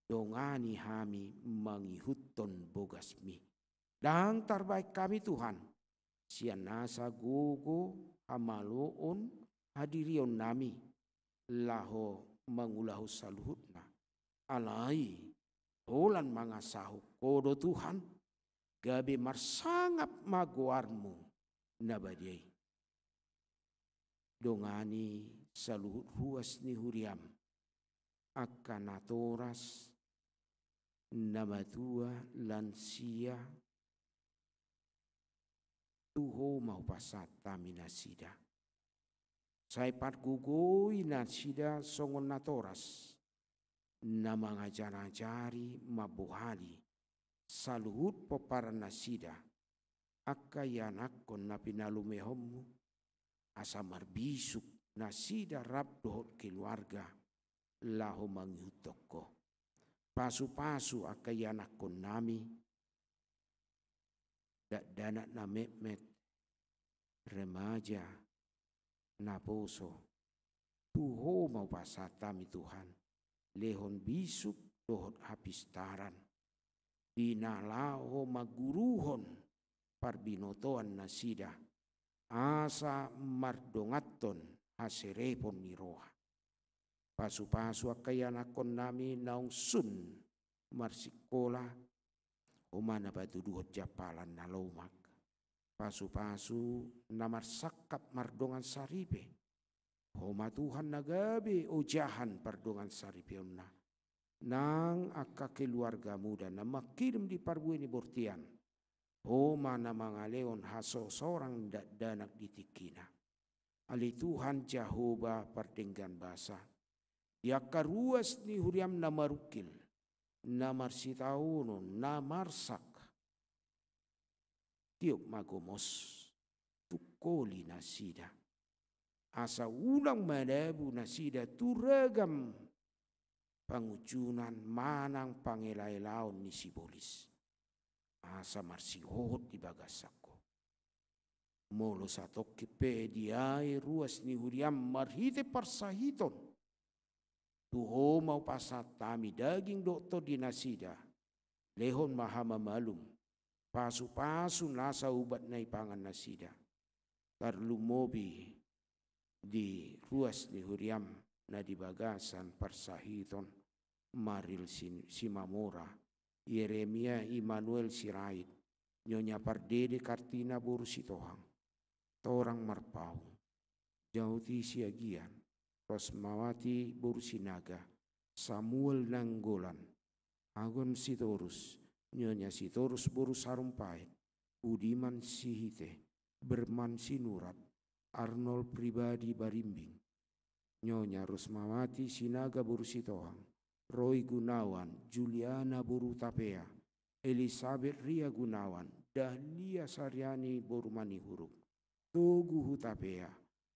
dongani hami mangihuthon bogasmi. Ndang tarbahen hami Tuhan, sian nasa gogo, hamaloon, hadirionnami, laho mangulahon saluhutna. Alai, holan mangasahon Ho do Tuhan, gabe marsangap ma goarmu na badia i. Dongani saluhut ruas ni huriam. angka natoras, na matua, lansia, tu Ho ma hupasahat hami nasida. Sai pargogoi nasida songon natoras, na mangajarajari, mambohali saluhut pomparan nasida, angka ianakkon na pinalumehonmu, asa marbisuk nasida rap dohot keluarga laho mangihuthon Ho. Pasupasu angka ianakkon nami, dakdanak na metmet, remaja, naposo, tu Ho ma hupasahat hami Tuhan, lehon bisuk dohot hapistaran, di na laho mangguruhon parbinotoan nasida, asa mardonganhon haserepon ni roha. Pasupasu angka ianakkon nami naung sun marsikola, Ho ma na patuduhon jampalan na lomak. Pasupasu na marsangkap mardongan saripe, Ho ma Tuhan na gabe ojahan pardongan saripeonna. Nang angka keluarga muda na mangkirim di parbue ni bortian, Ho ma na mangalehon hasosorang dakdanak di tingkina. Ale Tuhan Jahowa pardenggan basa, di angka ruas ni huriam na marungkil, na marsitaonon, na marsak, tiop ma gomos, tungkoli nasida, asa unang madabu nasida tu ragam pangunjunan manang pangelaelaon ni sibolis, asa marsihohot di bagasan Ho. Molo satongkin pe diae ruas ni huriam marhite parsahiton, tu Ho ma hupasahat hami daging dohot tondi nasida, lehon ma hamamalum, pasupasu nasa ubat na ipangan nasida, tarlumobi di ruas ni huriam na di bagasan parsahiton, Maril Si-, Simamora, Yeremia Immanuel Sirait, Nyonya Pardede Kartina boru Sitohang, Torang Marpaung, Jauti Siagian, Rosmawati boru Sinaga, Samuel Nainggolan, Agon Sitorus, Nyonya Sitorus boru Sarumpait, Budiman Sihite, Berman Sinurat, Arnold Pribadi Barimbing, Nyonya Rosmawati Sinaga boru Sitohang, Roy Gunawan, Juliana boru Hutapea, Elisabet Ria Gunawan, Dahlia Sariani boru Manihuruk, Togu Hutapea,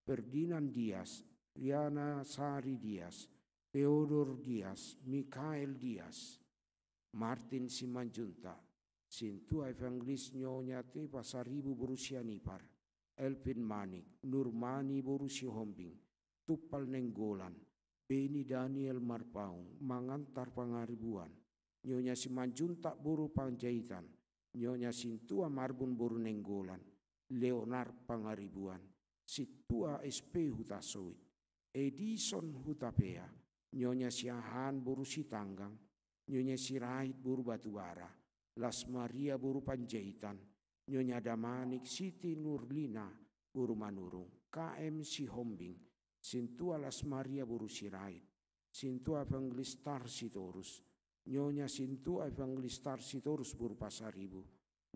Ferdinand Dias, Riana Sari Dias, Theodor Dias, Mikael Dias, Martin Simanjuntak, Sintua Evangelis Nyonya T Pasaribu boru Sianipar, Elvin Manik, Nurmani boru Sihombing, Tumpal Nainggolan, Beni Daniel Marpaung, Mangantar Pangaribuan, Nyonya Simanjuntak boru Panjaitan, Nyonya Sintua Marbun boru Nainggolan, Leonard Pangaribuan, Sintua S P Hutasoit, Edison Hutapea, Nyonya Siahaan boru Sitanggang, Nyonya Sirait boru Batubara, Las Maria boru Panjaitan, Nyonya Damanik Siti Nurlina boru Manurung, K M Sihombing, Sintua Las Maria boru Sirait, Sintua Evangelis Tarsitorus, Nyonya Sintua Evangelis Tarsitorus boru Pasaribu,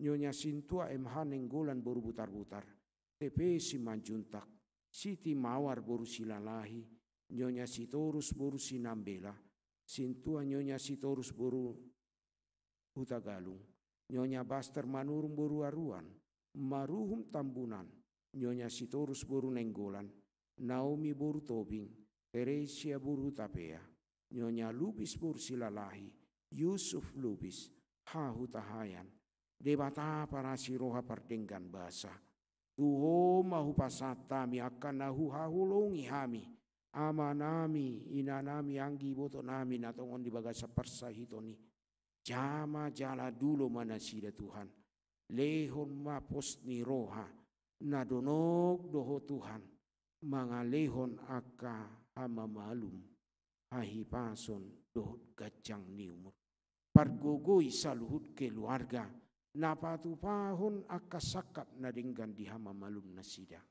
Nyonya Sintua M H Nainggolan boru Butarbutar, T P Simanjuntak, Siti Mawar boru Silalahi, Nyonya Sitorus boru Sinambela, Sintua Nyonya Sitorus boru Hutagalung, Nyonya Baster Manurung boru Aruan, Maruhum Tambunan, Nyonya Sitorus boru Nainggolan, Naomi boru Tobing, Teresia boru Hutapea, Nyonya Lubis boru Silalahi, Yusuf Lubis, H Hutahaean, Debata parasi roha pardenggan basa. Tu Ho ma hupasahat hami angka na huhaholongi hami, amanami, inanami, anggi ibotonami na tongon di bagasan parsahiton i. Jama jala dulo ma nasida Tuhan. Lehon ma pos ni roha na donok do Ho Tuhan, mangalehon angka hamamalum, hahipason dohot ganjang ni umur. Pargogoi saluhut keluarga na patupahon angka sangkap na denggan di hamamalum nasida.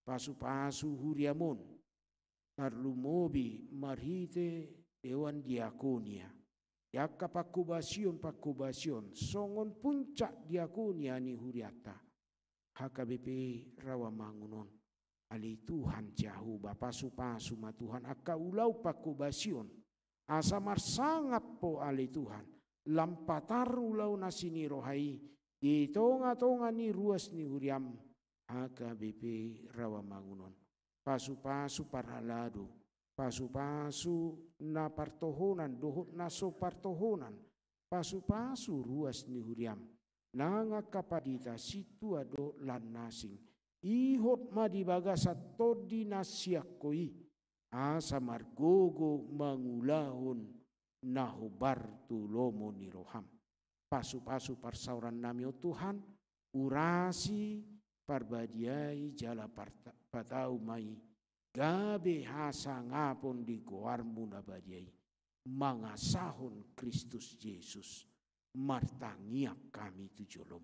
Pasupasu huriam on, tarlumobi marhite dewan diakonia, di angka pangkobasion-pangkobasion, songon puncak diakonia ni hurianta. H K B P Rawamangun on. Ale Tuhan Jahowa, pasu-pasu ma Tuhan angka ulaon pangkobasion, asa marsangap Ho ale Tuhan, lam patar ulaon asi ni roha i di tonga-tonga ni ruas ni huriaM, H K B P Rawamangun on. Pasu-pasu parhalado, pasu-pasu na partohonan dohot na so partohonan, pasu-pasu ruas ni huriaM, nang angka pandita, sintua dohot lan na asing. Ihot ma di bagasan Tondi na sian Ho i, asa margogo mangulahon na hombar tu lomo ni rohaM. Pasu-pasu parsaorannami on Tuhan, urasi, parbadiai jala parta-, patau ma i gabe hasangapon di goarMu na badia i, mangasahon Kristus Jesus, martangiang hami tu joloM.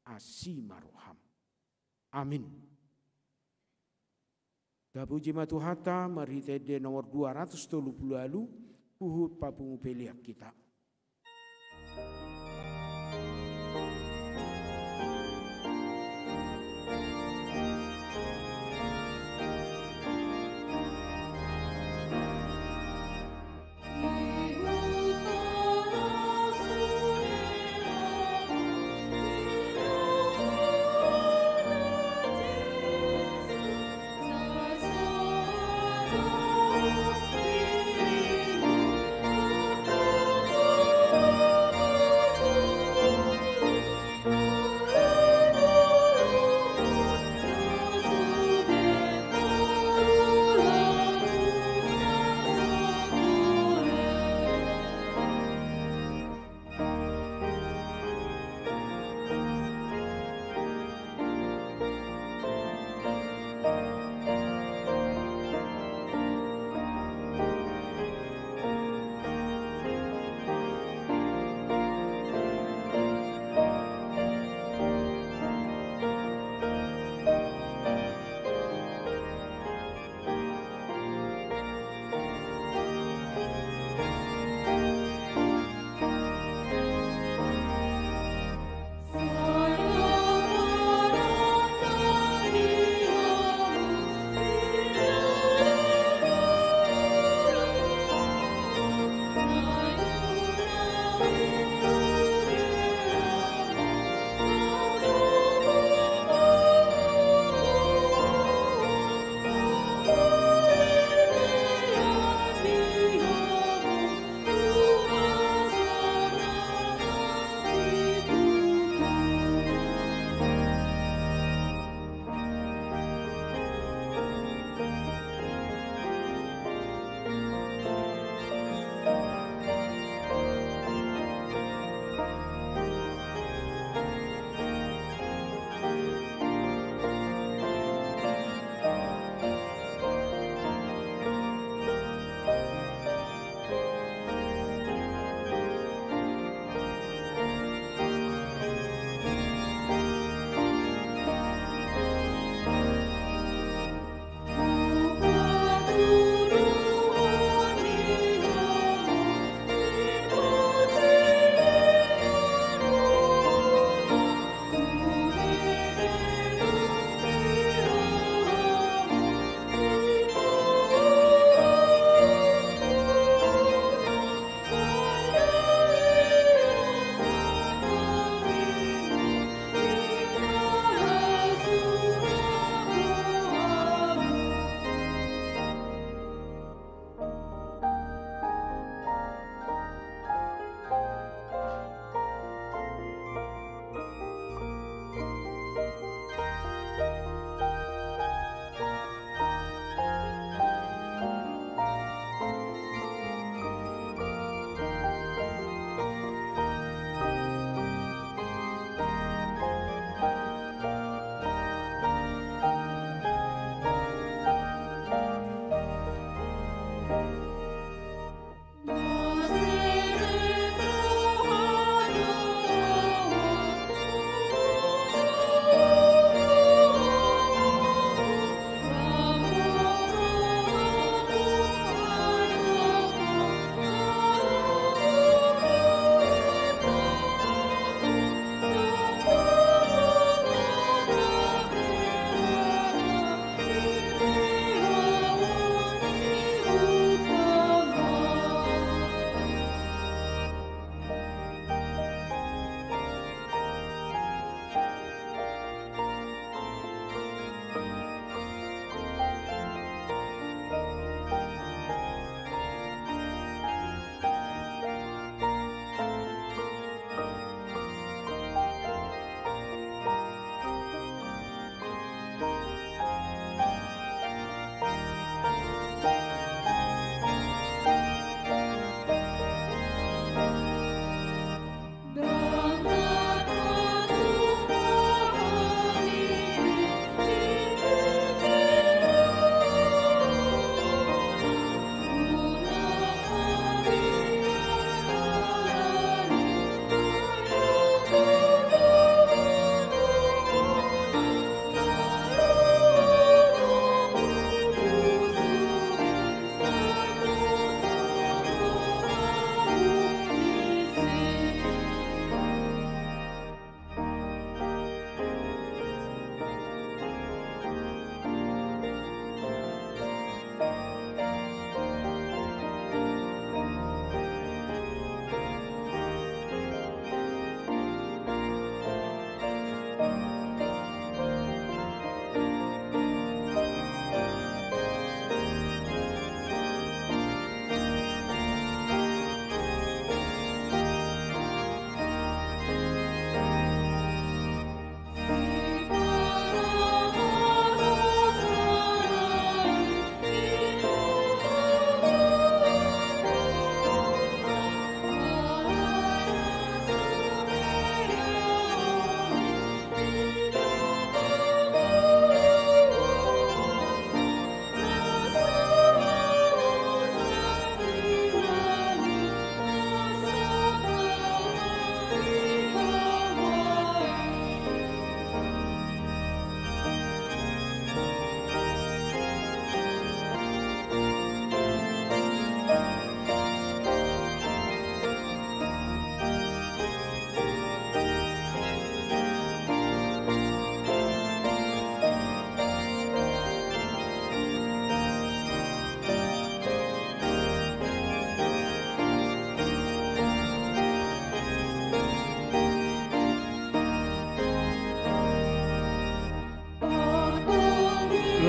Asi ma rohaM. Amin. Tapuji ma Tuhanta, marhite ende nomor dua ratus tolu pulu ualu, huhut papungu pelean hita.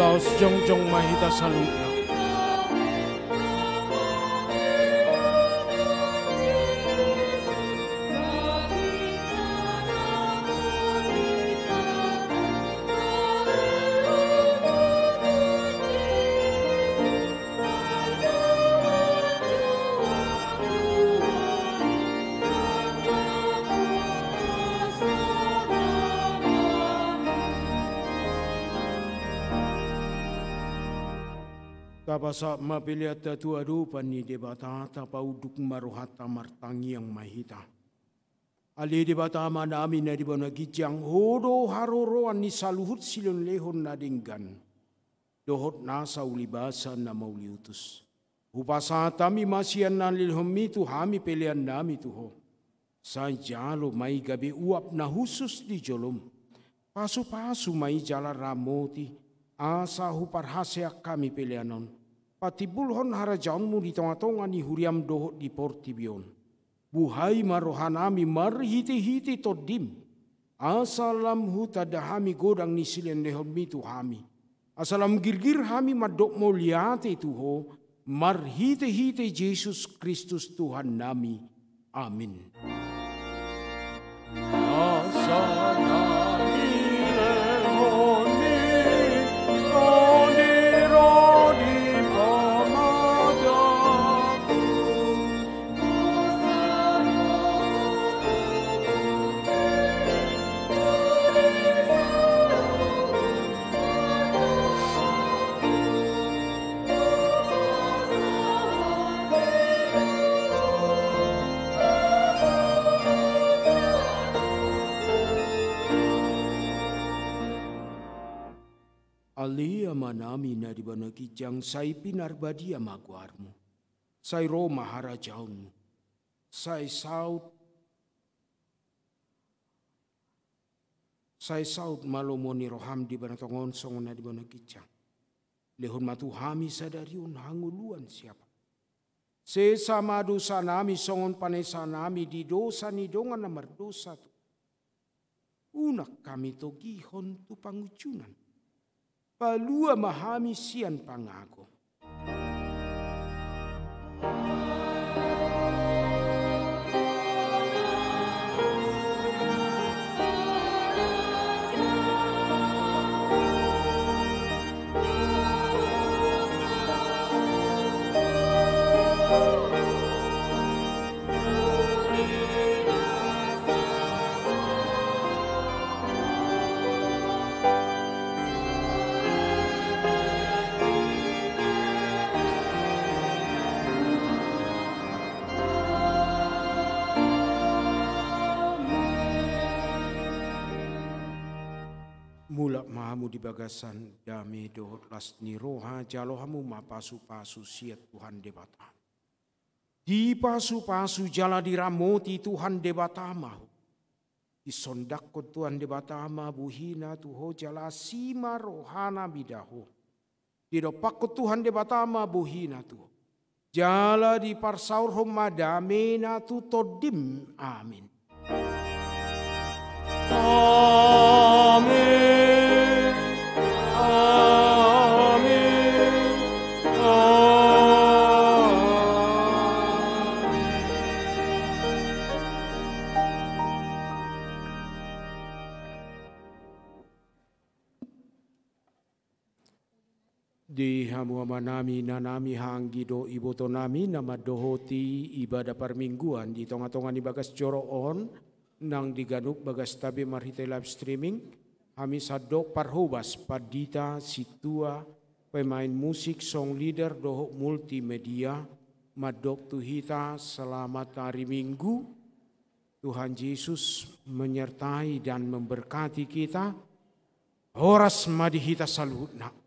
Laos jongjong ma hita saluhutna. Tapasahat ma peleanta tu adopan ni Debata, tapaunduk ma rohanta, martangiang ma hita. Ale Debata Amanami na di banua ginjang, Ho do haroroan ni saluhut silehonlehon na denggan dohot nasa ulibasa na mauliutus. Hupasahat hami ma sian na nilehonMi tu hami peleannami tu Ho. Sai jalo ma i gabe uap na hushus di joloM. Pasupasu ma i jala ramoti, asa huparhaseang hami pelean on patimbulhon harajaonMu di tongatonga ni huriaM dohot di portibi on. Buhai ma rohanami marhitehite TondiM, asa lam hutanda hami godang ni silehonlehonMi tu hami, asa lam girgir hami mandok mauliate tu Ho, marhitehite Jesus Kristus Tuhannami. Amin. Asa na nilehonMi Tondi ro di pamatangku. Ale Amanami na di banua ginjang, sai pinarbadia ma goarMu. Sai ro ma harajaonMu. Sai saut, sai saut ma lomo ni rohaM di banua tonga on songon na di banua ginjang. Lehon ma tu hami sadari on hangoluan siapari. Sesa ma dosanami songon panesanami di dosa ni dongan na mardosa tu hami. Unang hami togihon tu pangunjunan. Palua ma hami sian pangago. Mulak ma hamu di bagasan dame dohot las ni roha, jalo hamu ma pasupasu sian Tuhan Debata. Dipasupasu jala diramoti Tuhan Debata ma ho. Disondanghon Tuhan Debata ma bohiNa tu ho jala asi ma rohaNa mida ho. Didompakhon Tuhan Debata ma bohiNa tu ho. Jala diparsaorhon ma dameNa tu tondim. Amin. Amin. Amin. Amin. Di hamu amanami, inanami, haha anggi dohot ibotonami na mandohoti ibadah parmingguan di tongatonga ni bagas joro on, nang di ganup bagas tabi marhite live streaming, hami sandok parhobas, pandita, sintua, pemain musik, song leader dohot multimedia, mandok tu hita selamat hari Minggu. Tuhan Yesus menyertai dan memberkati kita. Horas ma di hita saluhutna.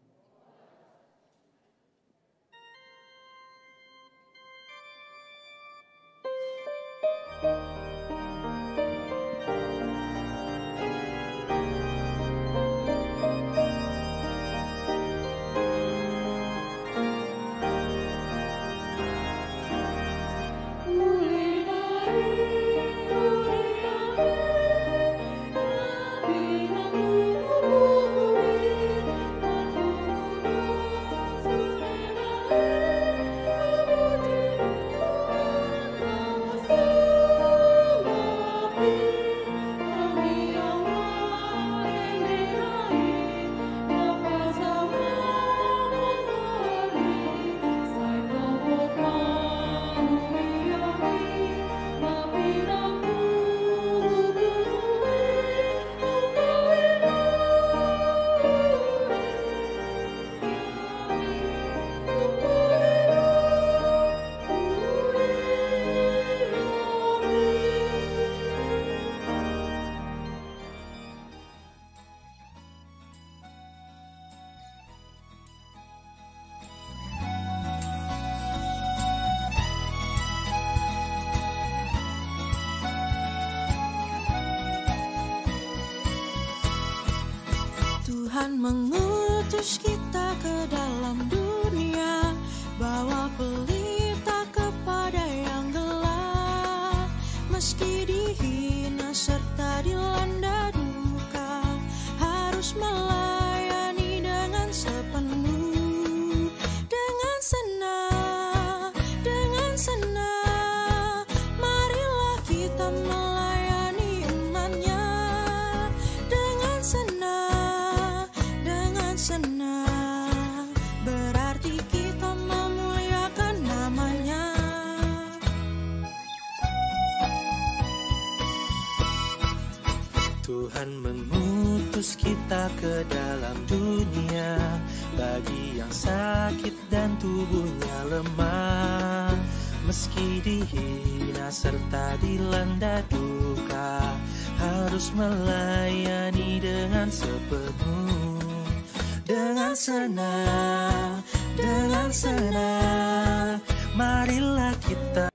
Tuhan mengutus kita ke dalam dunia, bawa pelita kepada yang gelap. Meski dihina serta dilanda duka, harus melayani dengan sepenuh, dengan senang, dengan senang. Marilah kita melayani umat-Nya dengan senang, dengan senang. Berarti kita memuliakan nama-Nya. Tuhan mengutus kita ke dalam dunia, bagi yang sakit dan tubuhnya lemah. Meski dihina serta dilanda duka, harus melayani dengan sepenuh, dengan senang, dengan senang. Marilah kita